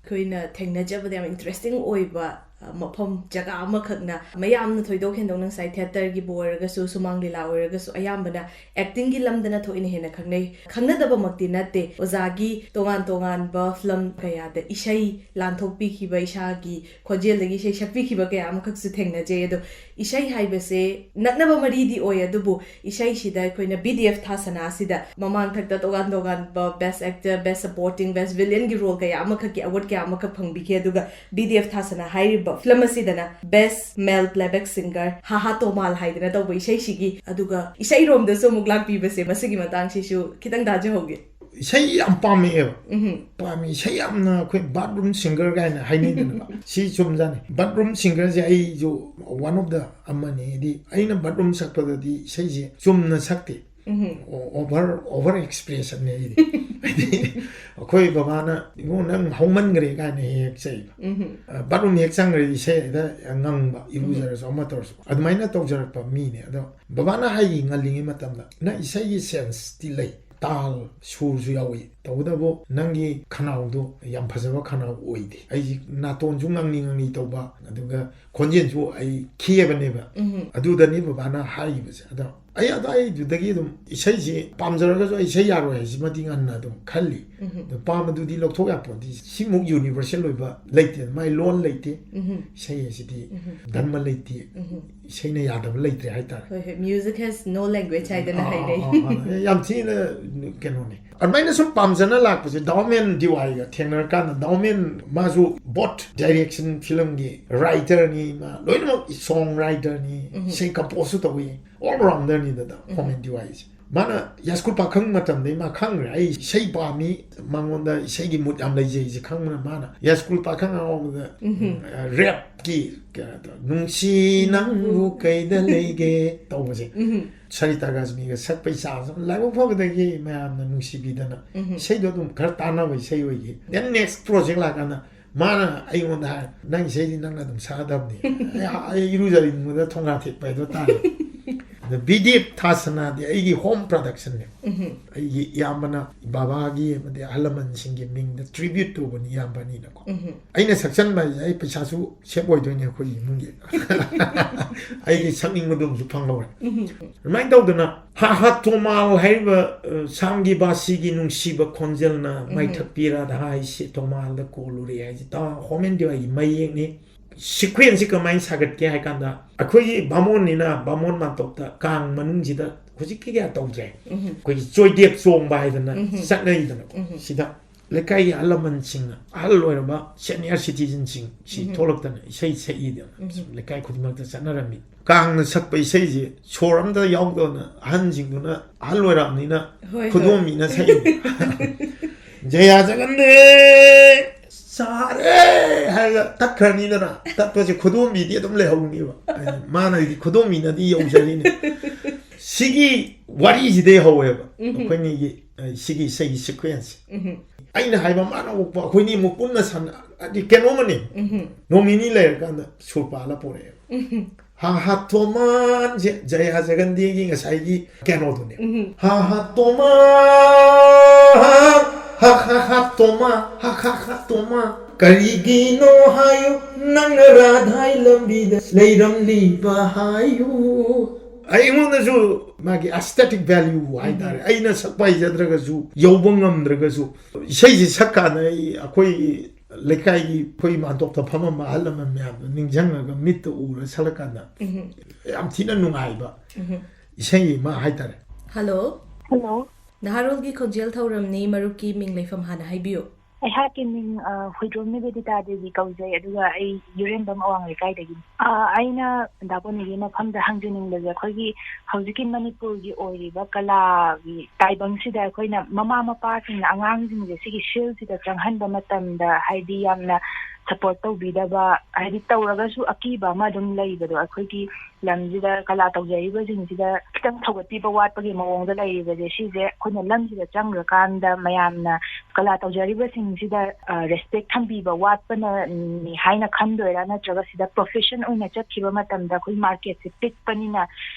ꯑꯩꯈꯣꯏꯅ ꯊꯦꯡꯅꯖꯕꯗ ꯌꯥꯝ interesting ꯑꯣꯏꯕ, ꯃꯐꯝ ꯖꯒꯥ ꯑꯃꯈꯛꯅ ꯃꯌꯥꯝꯅ ꯊꯣꯏꯗꯣꯛ ꯍꯦꯟꯗꯣꯛꯅ ꯉꯁꯥꯏ ꯊꯤꯌꯦꯇꯔꯒꯤꯕꯨ ꯑꯣꯏꯔꯒꯁꯨ, ꯁꯨꯃꯥꯡ ꯂꯤꯂꯥ ꯑꯣꯏꯔꯒꯁꯨ ꯑꯌꯥꯝꯕꯅ ꯑꯦꯛꯇꯤꯡꯒꯤ ꯂꯝꯗꯅ ꯊꯣꯏꯅ ꯍꯦꯟꯅ ꯈꯪꯅꯩ꯫ ꯈꯪꯅꯗꯕꯃꯛꯇꯤ ꯅꯠꯇꯦ꯫ ꯑꯣꯖꯥꯒꯤ ꯇꯣꯉꯥꯟ ꯇꯣꯉꯥꯟꯕ ꯐꯤꯂꯝ ꯀꯌꯥꯗ ꯏꯁꯩ ꯂꯥꯟꯊꯣꯛꯄꯤꯈꯤꯕ, ꯏꯁꯥꯒꯤ ꯈꯣꯟꯖꯦꯜꯗꯒꯤ ꯏꯁꯩ ꯁꯛꯄꯤꯈꯤꯕ ꯀꯌꯥ ꯑꯃꯈꯛꯁꯨ ꯊꯦꯡꯅꯖꯩ꯫ ꯑꯗꯣ ꯏꯁꯩ ꯍꯥꯏꯕꯁꯦ ꯅꯛꯅꯕ ꯃꯔꯤꯗꯤ ꯑꯣꯏ, ꯑꯗꯨꯕꯨ ꯏꯁꯩꯁꯤꯗ ꯑꯩꯈꯣꯏꯅ ꯕꯤ ꯗꯤ ꯑꯦꯐ ꯊꯥꯁꯅꯥ ꯑꯁꯤꯗ ꯃꯃꯥꯡꯊꯛꯇ ꯇꯣꯉꯥꯟ ꯇꯣꯉꯥꯟꯕ Best Actor, Best Supporting, Best Villainꯒꯤ ꯔꯣꯜ ꯀꯌꯥ ꯑꯃꯈꯛꯀꯤ ꯑꯦꯋꯥꯔꯗ ꯀꯌꯥ ꯑꯃꯈꯛ ꯐꯪꯕꯤꯈꯤ꯫ ꯑꯗꯨꯒ ꯕꯤ ꯗꯤ ꯑꯦꯐ ꯊꯥꯁꯅꯥ ꯍꯥꯏꯔꯤꯕ film ꯑꯁꯤꯗꯅ Best Male Playback Singer, ꯍꯥ ꯍꯥ ꯇꯣꯃꯥꯜ ꯍꯥꯏꯗꯅ ꯇꯧꯕ ꯏꯁꯩꯁꯤꯒꯤ, ꯑꯗꯨꯒ ꯏꯁꯩꯔꯣꯝꯗꯁꯨ ꯑꯃꯨꯛ ꯂꯥꯛꯄꯤꯕꯁꯦ, ꯃꯁꯤꯒꯤ ꯃꯇꯥꯡꯁꯤꯁꯨ ꯈꯤꯇꯪ ꯇꯥꯖꯍꯧꯒꯦ꯫ ꯏꯁꯩ ꯌꯥꯝ ꯄꯥꯝꯃꯛꯑꯦꯕ꯫ ꯎꯝ꯫ ꯄꯥꯝꯃꯤ, ꯏꯁꯩ ꯌꯥꯝꯅ ꯑꯩꯈꯣꯏ bathroom singer ꯀꯥꯏꯅ ꯍꯥꯏꯅꯩꯗꯅꯀꯣ꯫ ꯁꯤ ꯆꯨꯝꯖꯥꯠꯅꯤ꯫ Bathroom singerꯁꯦ ꯑꯩꯁꯨ one of the ꯑꯃꯅꯤ꯫ ꯍꯥꯏꯗꯤ ꯑꯩꯅ bathroom ꯁꯛꯄꯗꯗꯤ ꯏꯁꯩꯁꯦ ꯆꯨꯝꯅ ꯁꯛꯇꯦ꯫ ꯎꯝ꯫ ꯑꯣ-, over, over expressionꯅꯦ ꯑꯩꯗꯤ꯫ ꯍꯥꯏꯗꯤ ꯑꯩꯈꯣꯏ ꯕꯕꯥꯅ, "ꯏꯕꯨꯡꯉꯣ, ꯅꯪ ꯍꯧꯃꯟꯈ꯭ꯔꯦ" ꯀꯥꯏꯅ ꯍꯦꯛ ꯍꯦꯛ ꯆꯩꯕ꯫ ꯎꯝ꯫ ꯑ, bathroom ꯍꯦꯛ ꯆꯪꯈ꯭ꯔꯗꯤ ꯏꯁꯩ ꯍꯦꯛꯇ ꯉꯪꯕ, ꯏꯔꯨꯖꯔꯁꯨ ꯑꯃ ꯇꯧꯔꯁꯨ꯫ ꯑꯗꯨꯃꯥꯏꯅ ꯇꯧꯖꯔꯛꯄ ꯃꯤꯅꯦ꯫ ꯑꯗꯣ ꯕꯕꯥꯅ ꯍꯥꯏꯈꯤ ꯉꯜꯂꯤꯉꯩ ꯃꯇꯝꯗ, "ꯅꯪ ꯏꯁꯩꯒꯤ senseꯇꯤ ꯂꯩ, ꯇꯥꯜ ꯁꯨꯔꯁꯨ ꯌꯥꯎꯏ, ꯇꯧꯕꯇꯕꯨ ꯅꯪꯒꯤ ꯈꯅꯥꯎꯗꯣ ꯌꯥꯝ ꯐꯖꯕ ꯈꯅꯥꯎ ꯑꯣꯏꯗꯦ꯫ ꯑꯩꯁꯤ ꯅꯥꯇꯣꯟꯁꯨ ꯉꯪꯂꯤ ꯉꯪꯂꯤ ꯇꯧꯕ, ꯑꯗꯨꯒ ꯈꯣꯟꯖꯦꯜꯁꯨ ꯑꯩ ꯈꯤꯑꯕꯅꯦꯕ"꯫ ꯎꯝ꯫ ꯑꯗꯨꯗꯅꯤ ꯕꯕꯥꯅ ꯍꯥꯏꯈꯤꯕꯁꯦ꯫ ꯑꯗꯣ ꯑꯩ ꯑꯗꯨꯋꯥꯏꯗꯨꯗꯒꯤ ꯑꯗꯨꯝ ꯏꯁꯩꯁꯤ ꯄꯥꯝꯖꯔꯒꯁꯨ ꯑꯩ ꯏꯁꯩ ꯌꯥꯔꯣꯏ ꯍꯥꯏꯁꯤꯃꯗꯤ ꯉꯟꯅ ꯑꯗꯨꯝ ꯈꯜꯂꯤ꯫ ꯎꯝ꯫ ꯑꯗꯣ ꯄꯥꯝꯕꯗꯨꯗꯤ ꯂꯧꯊꯣꯛ ꯌꯥꯄꯣꯟꯇꯦ꯫ ꯁꯤꯃꯨꯛ universal ꯑꯣꯏꯕ ꯂꯩꯇꯦ, ꯃꯥꯏ ꯂꯣꯟ ꯂꯩꯇꯦ꯫ ꯎꯝ꯫ ꯏꯁꯩ ꯍꯥꯏꯁꯤꯗꯤ ꯎꯝ꯫ ꯙꯔꯃ ꯂꯩꯇꯦ, ꯎꯝ꯫ ꯏꯁꯩꯅ ꯌꯥꯗꯕ ꯂꯩꯇ꯭ꯔꯦ ꯍꯥꯏꯇꯥꯔꯦ꯫ ꯍꯣꯏ, ꯍꯣꯏ, music has no language ꯍꯥꯏꯗꯅ ꯑꯥ, ꯍꯥꯏꯅꯩ꯫ ꯑꯥ, ꯑꯥ, ꯑꯥ, ꯌꯥꯝ ꯊꯤꯅ ꯀꯩꯅꯣꯅꯦ꯫ ꯑꯗꯨꯃꯥꯏꯅ ꯁꯨꯝ ꯄꯥꯝꯖꯅ ꯂꯥꯛꯄꯁꯦ ꯗꯥꯎꯃꯦꯟ ꯗꯤꯋꯥꯏꯒ ꯊꯦꯡꯅꯔꯀꯥꯟꯗ, ꯗꯥꯎꯃꯦꯟ ꯃꯥꯁꯨ both direction, ꯐꯤꯂꯝꯒꯤ writerꯅꯤ, ꯃꯥ ꯂꯣꯏꯅꯃꯛ song writerꯅꯤ, ꯎꯝ꯫ ꯏꯁꯩ composeꯁꯨ ꯇꯧꯏ, all rounder ꯅꯤꯗꯅ ꯎꯝ꯫ ꯍꯣꯃꯦꯟ ꯗꯤꯋꯥꯏꯁꯦ꯫ ꯃꯥꯅ ꯌꯥꯏꯁ꯭ꯀꯨꯜ ꯄꯥꯈꯪ ꯃꯇꯝꯗꯩ ꯃꯥ ꯈꯪꯈ꯭ꯔꯦ, ꯑꯩ ꯏꯁꯩ ꯄꯥꯝꯃꯤ, ꯃꯉꯣꯟꯗ ꯏꯁꯩꯒꯤ mood ꯌꯥꯝ ꯂꯩꯖꯩꯁꯦ ꯈꯪꯕꯅ, ꯃꯥꯅ ꯌꯥꯏꯁ꯭ꯀꯨꯜ ꯄꯥꯈꯪ ꯑꯉꯥꯎꯕꯗ, ꯎꯝ꯫ ꯎꯝ, rapꯀꯤ, ꯀꯩꯅꯣ ꯇꯧ-, "ꯅꯨꯡꯁꯤ ꯅꯪꯕꯨ ꯀꯩꯗ ꯂꯩꯒꯦ" ꯇꯧꯕꯁꯦ꯫ ꯎꯝ꯫ ꯁꯔꯤꯇꯥ ꯔꯥꯖꯃꯤꯒ ꯁꯛꯄꯩ ꯆꯥꯡꯁꯦ ꯂꯥꯏꯕꯛ ꯐꯕꯗꯒꯤ ꯃꯌꯥꯝꯅ ꯅꯨꯡꯁꯤꯕꯤꯗꯅ ꯎꯝ꯫ ꯏꯁꯩꯗꯣ ꯑꯗꯨꯝ ꯈꯔ ꯇꯥꯟꯅꯕ ꯏꯁꯩ ꯑꯣꯏꯈꯤ꯫ Then next project ꯂꯥꯛꯀꯥꯟꯗ ꯃꯥꯅ ꯑꯩꯉꯣꯟꯗ ꯍꯥꯏ, "ꯅꯪ ꯏꯁꯩꯗꯤ ꯅꯪꯅ ꯑꯗꯨꯝ ꯁꯛꯑꯗꯕꯅꯤ"꯫ ꯑꯩ, ꯑꯩ ꯏꯔꯨꯖꯔꯤꯉꯩꯗ ꯊꯣꯡꯒꯥ ꯊꯦꯛꯄ ꯍꯥꯏꯗꯣ ꯇꯥꯔꯦ꯫ ꯑꯗ ꯕꯤꯗꯤꯞ ꯊꯥꯁꯅꯥꯗꯤ ꯑꯩꯒꯤ ꯍꯣꯝ ꯄ꯭ꯔꯗꯛꯁꯟꯅꯦ꯫ ꯑꯩꯒꯤ ꯏꯌꯥꯝꯕꯅ ꯕꯕꯥꯒꯤ ꯑꯃꯗꯤ ꯑꯍꯜ ꯂꯃꯟꯁꯤꯡꯒꯤ ꯃꯤꯡꯗ ꯇ꯭ꯔꯤꯕ꯭ꯌꯨꯠ ꯇꯧꯕꯅꯤ, ꯏꯌꯥꯝꯕ ꯑꯅꯤꯅꯀꯣ꯫ ꯑꯩꯅ ꯁꯛꯆꯟꯕ ꯍꯥꯏꯁꯦ ꯑꯩ ꯄꯩꯁꯥꯁꯨ ꯁꯦꯞ ꯑꯣꯏꯗꯣꯏꯅꯦ ꯑꯩꯈꯣꯏ ꯏꯃꯨꯡꯒꯤ꯫ ꯑꯩꯒꯤ ꯁꯛꯅꯤꯡꯕꯗꯨ ꯑꯃꯁꯨ ꯐꯪꯍꯧꯔꯦ꯫ ꯑꯗꯨꯃꯥꯏꯅ ꯇꯧꯗꯅ ꯍꯥ ꯍꯥ ꯇꯣꯃꯥꯜ ꯍꯥꯏꯔꯤꯕ, ꯑ, ꯁꯥꯝꯒꯤ ꯕꯥꯁꯤꯒꯤ ꯅꯨꯡꯁꯤꯕ ꯈꯣꯟꯖꯦꯜꯅ ꯃꯥꯏꯊꯛꯄꯤ ꯔꯥꯙꯥ ꯍꯥꯏꯁꯤ ꯇꯣꯃꯥꯜꯗ ꯀꯣꯜꯂꯨꯔꯦ ꯍꯥꯏꯁꯤ ꯇꯥ ꯍꯣꯃꯦꯟ ꯗꯤꯋꯥꯏꯒꯤ ꯃꯌꯦꯛꯅꯤ꯫ ꯁꯤꯀ꯭ꯋꯦꯟꯁꯁꯤ ꯀꯃꯥꯏꯅ ꯁꯥꯒꯠꯀꯦ ꯍꯥꯏ ꯀꯥꯟꯗ, ꯑꯩꯈꯣꯏꯒꯤ ꯕꯥꯃꯣꯟꯅꯤꯅ ꯕꯥꯃꯣꯟ ꯃꯥꯟꯇꯣꯞꯇ ꯀꯥꯡ ꯃꯅꯨꯡꯁꯤꯗ ꯍꯧꯖꯤꯛꯀꯤ ꯀꯌꯥ ꯇꯧꯗ꯭ꯔꯦ꯫ ꯑꯩꯈꯣꯏꯒꯤ ꯆꯣꯏꯗꯦꯞ ꯆꯣꯡꯕ ꯍꯥꯏꯗꯅ ꯆꯠꯅꯩꯗꯅꯀꯣ꯫ ꯁꯤꯗ ꯂꯩꯀꯥꯏꯒꯤ ꯑꯍꯜ ꯂꯃꯟꯁꯤꯡꯅ, ꯑꯍꯜ ꯑꯣꯏꯔꯕ ꯁꯦꯅꯤꯌꯔ ꯁꯤꯇꯤꯖꯟꯁꯤꯡ ꯁꯤ ꯊꯣꯛꯂꯛꯇꯅ ꯏꯁꯩ ꯁꯛꯏꯗꯅ ꯂꯩꯀꯥꯏ ꯈꯨꯗꯤꯡꯃꯛꯇ ꯆꯠꯅꯔꯝꯃꯤ꯫ ꯀꯥꯡꯅ ꯁꯛꯄ ꯏꯁꯩꯁꯦ ꯁꯣꯔ ꯑꯝꯇ ꯌꯥꯎꯗꯕꯅ ꯑꯍꯟꯁꯤꯡꯗꯨꯅ, ꯑꯍꯜ ꯑꯣꯏꯔꯛꯑꯕꯅꯤꯅ, ꯍꯣꯏ, ꯍꯣꯏ꯫ ꯈꯨꯗꯣꯝꯕꯤꯅ ꯁꯛꯏ꯫ "ꯖꯌꯥ ꯖꯒꯟꯗꯦ ꯁꯥꯔꯦ" ꯍꯥꯏꯔꯒ ꯇꯠꯈ꯭ꯔꯅꯤꯗꯅ, ꯇꯠꯄꯁꯦ ꯈꯨꯗꯣꯝꯕꯤꯗꯤ ꯑꯗꯨꯝ ꯂꯩꯍꯧꯅꯤꯕ꯫ ꯍꯥꯏꯗꯤ ꯃꯥꯅꯗꯤ ꯈꯨꯗꯣꯝꯕꯤꯅꯗꯤ ꯌꯧꯖꯔꯤꯅꯦ꯫ ꯁꯤꯒꯤ ꯋꯥꯔꯤꯁꯤꯗꯩ ꯍꯧꯋꯦꯕ ꯑꯩꯈꯣꯏꯅꯤꯒꯤ, ꯑ, ꯁꯤꯒꯤ ꯏꯁꯩꯒꯤ ꯁꯤꯀ꯭ꯋꯦꯟꯁ꯫ ꯑꯩꯅ ꯍꯥꯏꯕ ꯃꯥꯅ ꯑꯣꯛꯄ, ꯑꯩꯈꯣꯏꯅꯤ ꯑꯃꯨꯛ ꯄꯨꯟꯅ ꯁꯥꯟꯅ-, ꯍꯥꯏꯗꯤ ꯀꯩꯅꯣꯝꯃꯅꯤ꯫ ꯅꯣꯡ ꯅꯤꯅꯤ ꯂꯩꯔꯀꯥꯟꯗ ꯁꯨꯔ ꯄꯥꯜꯂ ꯄꯣꯔꯛꯑꯦꯕ꯫ ꯍꯥ ꯍꯥ ꯇꯣꯃꯥꯟ ꯖ-, ꯖꯌꯥ ꯖꯒꯟꯗꯦꯒꯤ ꯉꯁꯥꯏꯒꯤ ꯀꯩꯅꯣꯗꯨꯅꯦ꯫ ꯍꯥ ꯍꯥ ꯇꯣꯃꯥꯟ, ꯍꯥ ꯍꯥ ꯍꯥ ꯇꯣꯃꯥ, ꯍꯥ ꯍꯥ ꯍꯥ ꯇꯣꯃꯥ꯫ ꯀꯔꯤꯒꯤꯅꯣ ꯍꯥꯏꯌꯨ, ꯅꯪꯅ ꯔꯥꯙꯥꯏ ꯂꯝꯕꯤꯗ ꯂꯩꯔꯝꯂꯤꯕ ꯍꯥꯏꯌꯨ꯫ ꯑꯩꯉꯣꯟꯗꯁꯨ ꯃꯥꯒꯤ ꯑꯦꯁꯊꯦꯇꯤꯛ ꯚꯦꯂ꯭ꯌꯨ ꯍꯥꯏꯇꯥꯔꯦ, ꯑꯩꯅ ꯁꯛꯄ ꯍꯩꯖꯗ꯭ꯔꯒꯁꯨ, ꯌꯧꯕ ꯉꯝꯗ꯭ꯔꯒꯁꯨ, ꯏꯁꯩꯁꯦ ꯁꯛꯀꯥꯟꯗ ꯑꯩ ꯑꯩꯈꯣꯏ ꯂꯩꯀꯥꯏꯒꯤ ꯑꯩꯈꯣꯏ ꯃꯥꯟꯇꯣꯞꯇ ꯐꯝꯃꯝꯕ ꯑꯍꯜ ꯂꯃꯟ ꯃꯌꯥꯝꯗꯣ ꯅꯤꯡꯁꯤꯡꯉꯒ ꯃꯤꯠꯇ ꯎꯔ ꯁꯛꯂꯀꯥꯟꯗ ꯌꯥꯝ ꯊꯤꯅ ꯅꯨꯡꯉꯥꯏꯕ ꯏꯁꯩ ꯑꯃ ꯍꯥꯏꯇꯥꯔꯦ꯫ ꯍꯜꯂꯣ꯫ ꯍꯜꯂꯣ꯫ ꯅꯍꯥꯔꯣꯜꯒꯤ ꯈꯣꯟꯖꯦꯜ ꯊꯧꯔꯝꯅꯤ, ꯃꯔꯨꯞꯀꯤ ꯃꯤꯡ ꯂꯩꯐꯝ ꯍꯥꯟꯅ ꯍꯥꯏꯕꯤꯌꯨ꯫ ꯑꯩꯍꯥꯛꯀꯤ ꯃꯤꯡ, ꯑ, ꯍꯨꯏꯗ꯭ꯔꯣꯝ ꯅꯤꯕꯦꯗꯤꯇꯥ ꯗꯦꯕꯤ ꯀꯧꯖꯩ, ꯑꯗꯨꯒ ꯑꯩ ꯌꯨꯔꯦꯝꯕꯝ ꯑꯋꯥꯡ ꯂꯩꯀꯥꯏꯗꯒꯤꯅꯤ꯫ ꯑ, ꯑꯩꯅ ꯗꯥ ꯄꯣꯅꯤꯒꯤ ꯃꯐꯝꯗ ꯍꯪꯖꯅꯤꯡꯕꯁꯦ, ꯑꯩꯈꯣꯏꯒꯤ ꯍꯧꯖꯤꯛꯀꯤ ꯃꯅꯤꯄꯨꯔꯒꯤ ꯑꯣꯏꯔꯤꯕ ꯀꯂꯥꯒꯤ ꯇꯥꯏꯕꯪꯁꯤꯗ ꯑꯩꯈꯣꯏꯅ ꯃꯃꯥ ꯃꯄꯥꯁꯤꯡꯅ ꯑꯉꯥꯡꯁꯤꯡꯁꯦ ꯁꯤꯒꯤ ꯐꯤꯜꯁꯤꯗ ꯆꯪꯍꯟꯕ ꯃꯇꯝꯗ ꯍꯥꯏꯗꯤ ꯌꯥꯝꯅ ꯁꯄꯣꯔꯠ ꯇꯧꯕꯤꯗꯕ, ꯍꯥꯏꯗꯤ ꯇꯧꯔꯒꯁꯨ ꯑꯀꯤꯕ ꯑꯃ ꯑꯗꯨꯝ ꯂꯩꯕꯗꯣ, ꯑꯩꯈꯣꯏꯒꯤ ꯂꯝꯁꯤꯗ ꯀꯂꯥ ꯇꯧꯖꯔꯤꯕꯁꯤꯡꯁꯤꯗ ꯈꯤꯇꯪ ꯊꯧꯒꯠꯄꯤꯕ ꯋꯥꯠꯄꯒꯤ ꯃꯑꯣꯡꯗ ꯂꯩꯔꯤꯕꯁꯦ, ꯁꯤꯁꯦ ꯑꯩꯈꯣꯏꯅ ꯂꯝꯁꯤꯗ ꯆꯪꯈ꯭ꯔꯀꯥꯟꯗ ꯃꯌꯥꯝꯅ ꯀꯂꯥ ꯇꯧꯖꯔꯤꯕꯁꯤꯡꯁꯤꯗ, ꯑ, ꯔꯦꯁꯄꯦꯛ ꯊꯝꯕꯤꯕ ꯋꯥꯠꯄꯅꯅꯤ ꯍꯥꯏꯅ ꯈꯟꯗꯣꯏꯔꯥ, ꯅꯠꯇ꯭ꯔꯒ ꯁꯤꯗ ꯄ꯭ꯔꯣꯐꯦꯁꯟ ꯑꯣꯏꯅ ꯆꯠꯈꯤꯕ ꯃꯇꯝꯗ ꯑꯩꯈꯣꯏ ꯃꯥꯔꯀꯦꯠꯁꯦ ꯄꯤꯛꯄꯅꯤꯅ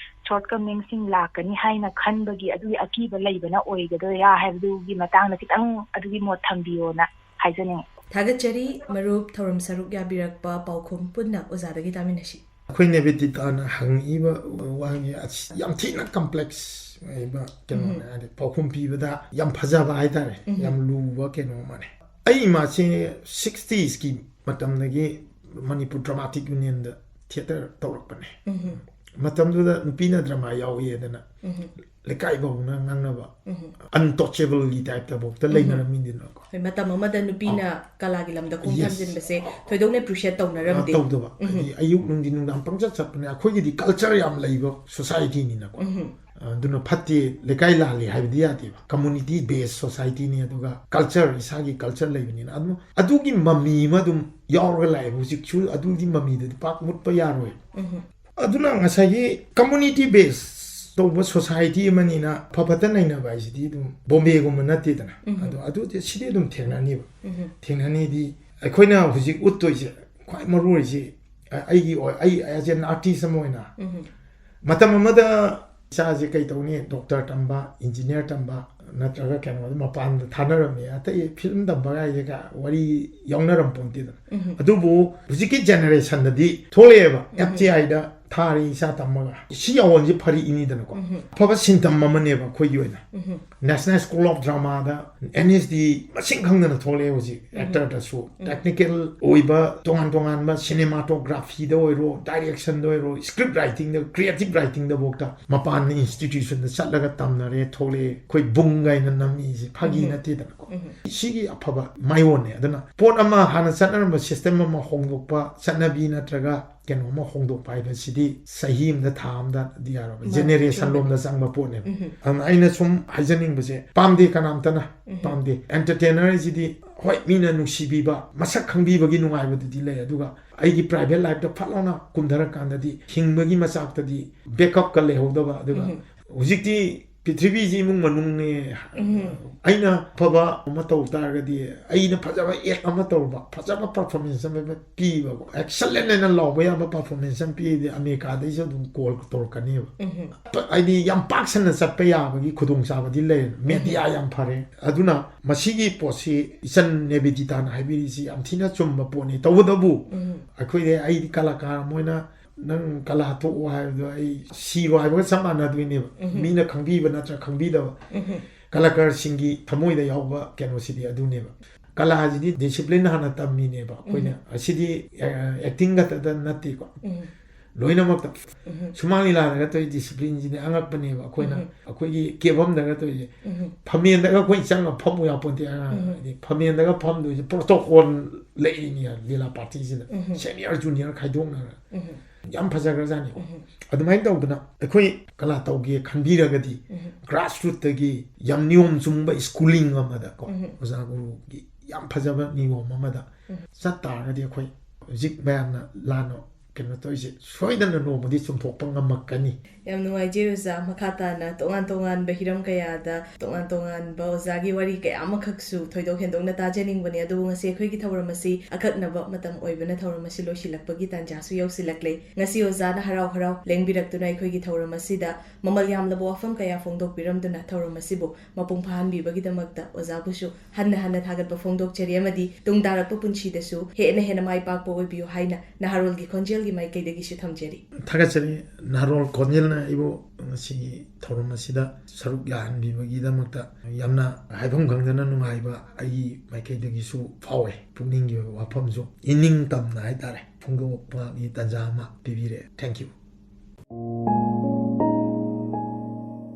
ꯁꯣꯔꯠꯀꯃꯤꯡꯁꯤꯡ ꯂꯥꯛꯀꯅꯤ ꯍꯥꯏꯅ ꯈꯟꯕꯒꯤ ꯑꯗꯨꯒꯤ ꯑꯀꯤꯕ ꯂꯩꯕꯅ ꯑꯣꯏꯒꯗꯣꯏꯔꯥ ꯍꯥꯏꯕꯗꯨꯒꯤ ꯃꯇꯥꯡꯗ ꯈꯤꯇꯪ ꯑꯗꯨꯒꯤ ꯃꯣꯠ ꯊꯝꯕꯤꯌꯣꯅ ꯍꯥꯏꯖꯅꯤꯡꯉꯤ꯫ ꯊꯥꯒꯠꯆꯔꯤ ꯃꯔꯨꯞ, ꯊꯧꯔꯝ ꯁꯔꯨꯛ ꯌꯥꯕꯤꯔꯛꯄ ꯄꯥꯎꯈꯨꯝ ꯄꯨꯟꯅ ꯑꯣꯖꯥꯗꯒꯤ ꯇꯥꯃꯤꯟꯅꯁꯤ꯫ ꯑꯩꯈꯣꯏ ꯅꯦꯕꯤꯗꯤꯇꯥꯅ ꯍꯪꯉꯛꯏꯕ ꯋꯥꯍꯪꯁꯤ ꯑꯁ ꯌꯥꯝ ꯊꯤꯅ ꯀꯝꯄ꯭ꯂꯦꯛꯁ ꯑꯣꯏꯕ ꯀꯩꯅꯣꯅꯦ꯫ ꯍꯥꯏꯗꯤ ꯄꯥꯎꯈꯨꯝ ꯄꯤꯕꯗ ꯌꯥꯝ ꯐꯖꯕ ꯍꯥꯏꯇꯥꯔꯦ, ꯌꯥꯝ ꯂꯨꯕ ꯀꯩꯅꯣ ꯑꯃꯅꯦ꯫ ꯑꯩ ꯏꯃꯥꯁꯦ ꯁꯤꯛꯁꯇꯤꯁꯀꯤ ꯃꯇꯝꯗꯒꯤ ꯃꯅꯤꯄꯨꯔ ꯗ꯭ꯔꯃꯥꯇꯤꯛ ꯌꯨꯅꯤꯌꯟꯗ ꯊꯤꯌꯦꯇꯔ ꯇꯧꯔꯛꯄꯅꯦ꯫ ꯃꯇꯝꯗꯨꯗ ꯅꯨꯄꯤꯅ ꯗ꯭ꯔꯃꯥ ꯌꯥꯎꯏꯗꯅ ꯂꯩꯀꯥꯏ ꯐꯥꯎꯅ ꯉꯥꯡꯅꯕ, ꯑꯟꯇꯆꯦꯕꯜꯒꯤ ꯇꯥꯏꯞꯇ ꯐꯥꯎꯗ ꯂꯩꯅꯔꯝꯃꯤꯗꯅꯀꯣ꯫ ꯍꯣꯏ, ꯃꯇꯝ ꯑꯃꯗ ꯅꯨꯄꯤꯅ ꯀꯂꯥꯒꯤ ꯂꯝꯗ ꯈꯣꯡ Yes. ꯊꯝꯖꯤꯟꯕꯁꯦ ꯊꯣꯏꯗꯣꯛꯅ ꯑꯦꯄ꯭ꯔꯤꯁꯤꯌꯦꯠ ꯇꯧꯅꯔꯝꯗꯦ꯫ ꯇꯧꯗꯕ, ꯍꯥꯏꯗꯤ ꯑꯌꯨꯛ ꯅꯨꯡꯊꯤꯟ ꯅꯨꯡꯗꯥꯡ ꯄꯪꯆꯠ ꯆꯠꯄꯅꯦ꯫ ꯑꯩꯈꯣꯏꯒꯤꯗꯤ ꯀꯜꯆꯔ ꯌꯥꯝ ꯂꯩꯕ ꯁꯣꯁꯥꯏꯇꯤꯅꯤꯅꯀꯣ꯫ ꯑꯗꯨꯅ ꯐꯠꯇꯦ, ꯂꯩꯀꯥꯏ ꯂꯥꯜꯂꯤ ꯍꯥꯏꯕꯗꯤ ꯌꯥꯗꯦꯕ꯫ ꯀꯝꯃꯨꯅꯤꯇꯤ ꯕꯦꯁ ꯁꯣꯁꯥꯏꯇꯤꯅꯤ, ꯑꯗꯨꯒ ꯀꯜꯆꯔ, ꯏꯁꯥꯒꯤ ꯀꯜꯆꯔ ꯂꯩꯕꯅꯤꯅ ꯑꯗꯨꯝ ꯑꯗꯨꯒꯤ ꯃꯃꯤ ꯑꯃ ꯑꯗꯨꯝ ꯌꯥꯎꯔꯒ ꯂꯥꯛꯑꯦꯕ꯫ ꯍꯧꯖꯤꯛꯁꯨ ꯑꯗꯨꯒꯤ ꯃꯃꯤꯗꯨꯗꯤ ꯄꯥꯛ ꯃꯨꯠꯄ ꯌꯥꯔꯣꯏ꯫ ꯑꯗꯨꯅ ꯉꯁꯥꯏꯒꯤ ꯀꯝꯃꯨꯅꯤꯇꯤ ꯕꯦꯁ ꯇꯧꯕ ꯁꯣꯁꯥꯏꯇꯤ ꯑꯃꯅꯤꯅ ꯐ ꯐꯠꯇ ꯅꯩꯅꯕ ꯍꯥꯏꯁꯤꯗꯤ ꯑꯗꯨꯝ ꯕꯣꯝꯕꯦꯒꯨꯝꯕ ꯅꯠꯇꯦꯗꯅ꯫ ꯑꯗꯣ ꯑꯗꯨꯗꯤ ꯁꯤꯗꯤ ꯑꯗꯨꯝ ꯊꯦꯡꯅꯅꯤꯕ꯫ ꯊꯦꯡꯅꯅꯤꯗꯤ ꯑꯩꯈꯣꯏꯅ ꯍꯧꯖꯤꯛ ꯎꯠꯇꯣꯏꯁꯦ ꯈ꯭ꯋꯥꯏ ꯃꯔꯨ ꯑꯣꯏꯁꯤ, ꯑ-, ꯑꯩꯒꯤ ꯑꯣꯏ-, ꯑꯩ as an artist ꯑꯃ ꯑꯣꯏꯅ ꯃꯇꯝ ꯑꯃꯗ ꯏꯆꯥꯁꯦ ꯀꯩ ꯇꯧꯅꯤ, ꯗꯣꯛꯇꯔ ꯇꯝꯕ, ꯏꯟꯖꯤꯅꯤꯌꯥꯔ ꯇꯝꯕ, ꯅꯠꯇ꯭ꯔꯒ ꯀꯩꯅꯣꯗ ꯃꯄꯥꯟꯗ ꯊꯥꯅꯔꯝꯃꯤ, ꯑꯇꯩ ꯐꯤꯂꯝ ꯇꯝꯕ ꯀꯥꯏꯁꯦ ꯀ-, ꯋꯥꯔꯤ ꯌꯥꯎꯅꯔꯝ ꯄꯣꯟꯇꯦꯗꯅ꯫ ꯑꯗꯨꯕꯨ ꯍꯧꯖꯤꯛꯀꯤ ꯖꯦꯅꯦꯔꯦꯁꯟꯗꯗꯤ ꯊꯣꯛꯂꯛꯑꯦꯕ, ꯑꯦꯐ ꯇꯤ ꯑꯥꯏꯗ ꯊꯥꯔꯦ ꯏꯆꯥ ꯇꯝꯃꯒ꯫ ꯁꯤ ꯌꯥꯎꯍꯟꯁꯤ ꯐꯔꯛꯏꯅꯤꯗꯅꯀꯣ꯫ ꯑꯐꯕ ꯁꯤꯟꯇꯝ ꯑꯃꯅꯦꯕ ꯑꯩꯈꯣꯏꯒꯤ ꯑꯣꯏꯅ꯫ National School of Dramaꯗ, ꯑꯦꯟ ꯑꯦꯁ ꯗꯤ ꯃꯁꯤꯡ ꯈꯪꯗꯅ ꯊꯣꯛꯂꯛꯑꯦ ꯍꯧꯖꯤꯛ꯫ ꯑꯦꯛꯇꯔꯗꯁꯨ ꯇꯦꯛꯅꯤꯀꯦꯜ ꯑꯣꯏꯕ ꯇꯣꯉꯥꯟ ꯇꯣꯉꯥꯟꯕ ꯁꯤꯅꯦꯃꯥꯇꯣꯒ꯭ꯔꯥꯐꯤꯗ ꯑꯣꯏꯔꯣ, ꯗꯥꯏꯔꯦꯛꯁꯟꯗ ꯑꯣꯏꯔꯣ, ꯁ꯭ꯀ꯭ꯔꯤꯞ ꯔꯥꯏꯇꯤꯡꯗ, ꯀ꯭ꯔꯤꯌꯦꯇꯤꯞ ꯔꯥꯏꯇꯤꯡꯗꯐꯥꯎꯗ ꯃꯄꯥꯟ ꯏꯟꯁꯇꯤꯇ꯭ꯌꯨꯁꯟꯗ ꯆꯠꯂꯒ ꯇꯝꯅꯔꯦ, ꯊꯣꯛꯂꯛꯑꯦ꯫ ꯑꯩꯈꯣꯏ ꯕꯨꯡ ꯀꯥꯏꯅ ꯅꯝꯃꯤꯁꯦ ꯐꯥꯒꯤ ꯅꯠꯇꯦꯗꯅꯀꯣ꯫ ꯁꯤꯒꯤ ꯑꯐꯕ ꯃꯥꯏꯑꯣꯟꯅꯦ꯫ ꯑꯗꯨꯅ ꯄꯣꯠ ꯑꯃ, ꯍꯥꯟꯅ ꯆꯠꯅꯔꯝꯕ ꯁꯤꯁꯇꯦꯝ ꯑꯃ ꯍꯣꯡꯗꯣꯛꯄ, ꯆꯠꯅꯕꯤ ꯅꯠꯇ꯭ꯔꯒ ꯀꯩꯅꯣ ꯑꯃ ꯍꯣꯡꯗꯣꯛꯄ ꯍꯥꯏꯕꯁꯤꯗꯤ ꯆꯍꯤ ꯑꯃꯗ, ꯊꯥ ꯑꯃꯗꯗꯤ ꯌꯥꯔꯣꯏ, ꯃꯥꯅꯦ, ꯖꯦꯅꯦꯔꯦꯁꯟ ꯆꯨꯝꯃꯦ꯫ ꯂꯣꯝꯗ ꯆꯪꯕ ꯄꯣꯠꯅꯦꯕ꯫ ꯑꯗꯨꯅ ꯑꯩꯅ ꯁꯨꯝ ꯍꯥꯏꯖꯅꯤꯡꯕꯁꯦ, ꯄꯥꯝꯗꯦ ꯀꯅꯥꯝꯇꯅ, ꯄꯥꯝꯗꯦ꯫ ꯑꯦꯟꯇꯔꯇꯦꯅꯔ ꯍꯥꯏꯁꯤꯗꯤ ꯍꯣꯏ ꯃꯤꯅ ꯅꯨꯡꯁꯤꯕꯤꯕ, ꯃꯁꯛ ꯈꯪꯕꯤꯕꯒꯤ ꯅꯨꯡꯉꯥꯏꯕꯗꯨꯗꯤ ꯂꯩ, ꯑꯗꯨꯒ ꯑꯩꯒꯤ ꯄ꯭ꯔꯥꯏꯚꯦꯠ ꯂꯥꯏꯐꯇ ꯐꯠ ꯂꯥꯎꯅ ꯀꯨꯝꯊꯔꯀꯥꯟꯗꯗꯤ ꯍꯤꯡꯕꯒꯤ ꯃꯆꯥꯛꯇꯗꯤ ꯕꯦꯛꯀꯞꯀ ꯂꯩꯍꯧꯗꯕ꯫ ꯑꯗꯨꯒ ꯍꯧꯖꯤꯛꯇꯤ ꯄ꯭ꯔꯤꯊꯤꯕꯤꯁꯤ ꯏꯃꯨꯡ ꯃꯅꯨꯡꯅꯦ꯫ ꯎꯝ꯫ ꯑꯩꯅ ꯑꯐꯕ ꯑꯃ ꯇꯧ ꯇꯥꯔꯒꯗꯤ, ꯑꯩꯅ ꯐꯖꯕ act ꯑꯃ ꯇꯧꯔꯕ, ꯐꯖꯕ performance ꯑꯃ ꯄꯤꯕꯀꯣ, excellent ꯍꯥꯏꯅ ꯂꯥꯎꯕ ꯌꯥꯕ performance ꯑꯃ ꯄꯤꯔꯗꯤ ꯑꯃꯦꯔꯤꯀꯥꯗꯩꯁꯨ ꯑꯗꯨꯝ call ꯇꯧꯔꯛꯀꯅꯦꯕ꯫ ꯎꯝ꯫ ꯍꯥꯏꯗꯤ ꯌꯥꯝ ꯄꯥꯛ ꯁꯟꯅ ꯆꯠꯄ ꯌꯥꯕꯒꯤ ꯈꯨꯗꯣꯡꯆꯥꯕꯗꯤ ꯂꯩꯔꯦ, media ꯌꯥꯝ ꯐꯔꯦ꯫ ꯑꯗꯨꯅ ꯃꯁꯤꯒꯤ ꯄꯣꯠꯁꯤ ꯏꯆꯟ ꯅꯦꯕꯤꯗꯤꯇꯥꯅ ꯍꯥꯏꯕꯤꯔꯤꯁꯤ ꯌꯥꯝ ꯊꯤꯅ ꯆꯨꯝꯕ ꯄꯣꯠꯅꯤ꯫ ꯇꯧꯕꯇꯕꯨ ꯎꯝ꯫ ꯑꯩꯈꯣꯏꯗꯤ, ꯑꯩꯗꯤ ꯀꯂꯥꯀꯥꯔ ꯑꯃ ꯑꯣꯏꯅ ꯅꯪ ꯀꯂꯥ ꯊꯣꯛꯑꯣ ꯍꯥꯏꯕꯗꯣ ꯑꯩ ꯁꯤꯔꯣ ꯍꯥꯏꯕꯒ ꯆꯞ ꯃꯥꯟꯅꯗꯣꯏꯅꯦꯕ꯫ ꯎꯝ꯫ ꯃꯤꯅ ꯈꯪꯕꯤꯕ ꯅꯠꯇ꯭ꯔꯒ ꯈꯪꯕꯤꯗꯕ, ꯎꯝ꯫ ꯀꯂꯥꯀꯥꯔꯁꯤꯡꯒꯤ ꯊꯃꯣꯏꯗ ꯌꯥꯎꯕ ꯀꯩꯅꯣꯁꯤꯗꯤ ꯑꯗꯨꯅꯦꯕ꯫ ꯀꯂꯥꯁꯤꯗꯤ discipline ꯍꯥꯟꯅ ꯇꯝꯃꯤꯅꯦꯕ ꯑꯩꯈꯣꯏꯅ꯫ ꯎꯝ꯫ ꯑꯁꯤꯗꯤ, ꯑ, acting ꯈꯛꯇꯗ ꯅꯠꯇꯦꯀꯣ, ꯎꯝ꯫ ꯂꯣꯏꯅꯃꯛꯇ꯫ ꯎꯝ꯫ ꯁꯨꯃꯥꯡ ꯂꯤꯂꯥꯗꯒ ꯇꯧꯔꯤ disciplineꯁꯤꯗꯤ ꯑꯉꯛꯄꯅꯦꯕ꯫ ꯑꯩꯈꯣꯏꯅ, ꯎꯝ꯫ ꯑꯩꯈꯣꯏꯒꯤ ꯀꯦꯕꯝꯗꯒ ꯇꯧꯔꯤꯁꯦ, ꯎꯝ꯫ ꯐꯝꯃꯦꯟꯗꯒ ꯑꯩꯈꯣꯏ ꯆꯪꯉ ꯐꯝꯃꯨ ꯌꯥꯄꯣꯟꯇꯦ ꯑꯉꯥꯡ꯫ ꯎꯝ꯫ ꯍꯥꯏꯗꯤ ꯐꯝꯃꯦꯟꯗꯒ ꯐꯝꯗꯣꯏꯁꯦ protocol ꯂꯩꯔꯤꯅꯦ ꯂꯤꯂꯥ partyꯁꯤꯗ꯫ ꯎꯝ꯫ Senior junior ꯈꯥꯏꯗꯣꯛꯅꯔ ꯎꯝ꯫ ꯌꯥꯝ ꯐꯖꯈ꯭ꯔꯖꯥꯠꯅꯤ꯫ ꯎꯝ꯫ ꯑꯗꯨꯃꯥꯏꯅ ꯇꯧꯗꯅ ꯑꯩꯈꯣꯏ ꯀꯂꯥ ꯇꯧꯒꯦ ꯈꯟꯕꯤꯔꯒꯗꯤ, ꯎꯝ꯫ grassrootꯇꯒꯤ ꯌꯥꯝ ꯅꯤꯌꯣꯝ ꯆꯨꯝꯕ schooling ꯑꯃꯗꯀꯣ, ꯎꯝ꯫ ꯑꯣꯖꯥ ꯒꯨꯔꯨꯒꯤ ꯌꯥꯝ ꯐꯖꯕ ꯅꯤꯌꯣꯝ ꯑꯃꯗ ꯎꯝ꯫ ꯆꯠ ꯇꯥꯔꯒꯗꯤ, ꯑꯩꯈꯣꯏ ꯍꯧꯖꯤꯛ ꯃꯌꯥꯝꯅ ꯂꯥꯟꯅ ꯀꯩꯅꯣ ꯇꯧꯔꯤꯁꯦ ꯁꯣꯏꯗꯅ ꯅꯣꯡꯃꯗꯤ ꯆꯨꯝꯊꯣꯛꯄ ꯉꯝꯃꯛꯀꯅꯤ꯫ ꯌꯥꯝ ꯅꯨꯡꯉꯥꯏꯖꯩ ꯑꯣꯖꯥ, ꯃꯈꯥ ꯇꯥꯅ ꯇꯣꯉꯥꯟ ꯇꯣꯉꯥꯟꯕ ꯍꯤꯔꯝ ꯀꯌꯥꯗ ꯇꯣꯉꯥꯟ ꯇꯣꯉꯥꯟꯕ ꯑꯣꯖꯥꯒꯤ ꯋꯥꯔꯤ ꯀꯌꯥ ꯑꯃꯈꯛꯁꯨ ꯊꯣꯏꯗꯣꯛ ꯍꯦꯟꯗꯣꯛꯅ ꯇꯥꯖꯅꯤꯡꯕꯅꯤ꯫ ꯑꯗꯨꯕꯨ ꯉꯁꯤ ꯑꯩꯈꯣꯏꯒꯤ ꯊꯧꯔꯝ ꯑꯁꯤ ꯑꯀꯛꯅꯕ ꯃꯇꯝ ꯑꯣꯏꯕꯅ ꯊꯧꯔꯝ ꯑꯁꯤ ꯂꯣꯏꯁꯤꯜꯂꯛꯄꯒꯤ ꯇꯥꯟꯖꯥꯁꯨ ꯌꯧꯁꯤꯜꯂꯛꯂꯦ꯫ ꯉꯁꯤ ꯑꯣꯖꯥꯅ ꯍꯔꯥꯎ ꯍꯔꯥꯎ ꯂꯦꯡꯕꯤꯔꯛꯇꯨꯅ ꯑꯩꯈꯣꯏꯒꯤ ꯊꯧꯔꯝ ꯑꯁꯤꯗ ꯃꯃꯜ ꯌꯥꯝꯂꯕ ꯋꯥꯐꯝ ꯀꯌꯥ ꯐꯣꯡꯗꯣꯛꯄꯤꯔꯝꯗꯨꯅ ꯊꯧꯔꯝ ꯑꯁꯤꯕꯨ ꯃꯄꯨꯡ ꯐꯥꯍꯟꯕꯤꯕꯒꯤꯗꯃꯛꯇ ꯑꯣꯖꯥꯕꯨꯁꯨ ꯍꯟꯅ ꯍꯟꯅ ꯊꯥꯒꯠꯄ ꯐꯣꯡꯗꯣꯛꯆꯔꯤ ꯑꯃꯗꯤ ꯇꯨꯡ ꯇꯥꯔꯛꯄ ꯄꯨꯟꯁꯤꯗꯁꯨ ꯍꯦꯟꯅ ꯍꯦꯟꯅ ꯃꯥꯏ ꯄꯥꯛꯄ ꯑꯣꯏꯕꯤꯌꯨ ꯍꯥꯏꯅ ꯅꯍꯥꯔꯣꯜꯒꯤ ꯈꯣꯟꯖꯦꯜꯒꯤ ꯃꯥꯏꯀꯩꯗꯒꯤꯁꯨ ꯊꯝꯖꯔꯤ꯫ ꯊꯥꯒꯠꯆꯔꯤ, ꯅꯍꯥꯔꯣꯜ ꯈꯣꯟꯖꯦꯜꯅ ꯑꯩꯕꯨ ꯉꯁꯤꯒꯤ ꯊꯧꯔꯝ ꯑꯁꯤꯗ ꯁꯔꯨꯛ ꯌꯥꯍꯟꯕꯤꯕꯒꯤꯗꯃꯛꯇ꯫ ꯌꯥꯝꯅ ꯍꯥꯏꯐꯝ ꯈꯪꯗꯅ ꯅꯨꯡꯉꯥꯏꯕ ꯑꯩꯒꯤ ꯃꯥꯏꯀꯩꯗꯒꯤꯁꯨ ꯐꯥꯎꯋꯦ꯫ ꯄꯨꯛꯅꯤꯡꯒꯤ ꯑꯣꯏꯕ ꯋꯥꯐꯝꯁꯨ ꯏꯅꯤꯡ ꯇꯝꯅ ꯍꯥꯏꯇꯥꯔꯦ ꯐꯣꯡꯗꯣꯛꯄꯒꯤ ꯇꯥꯟꯖꯥ ꯑꯃ ꯄꯤꯕꯤꯔꯦ꯫ Thank you꯫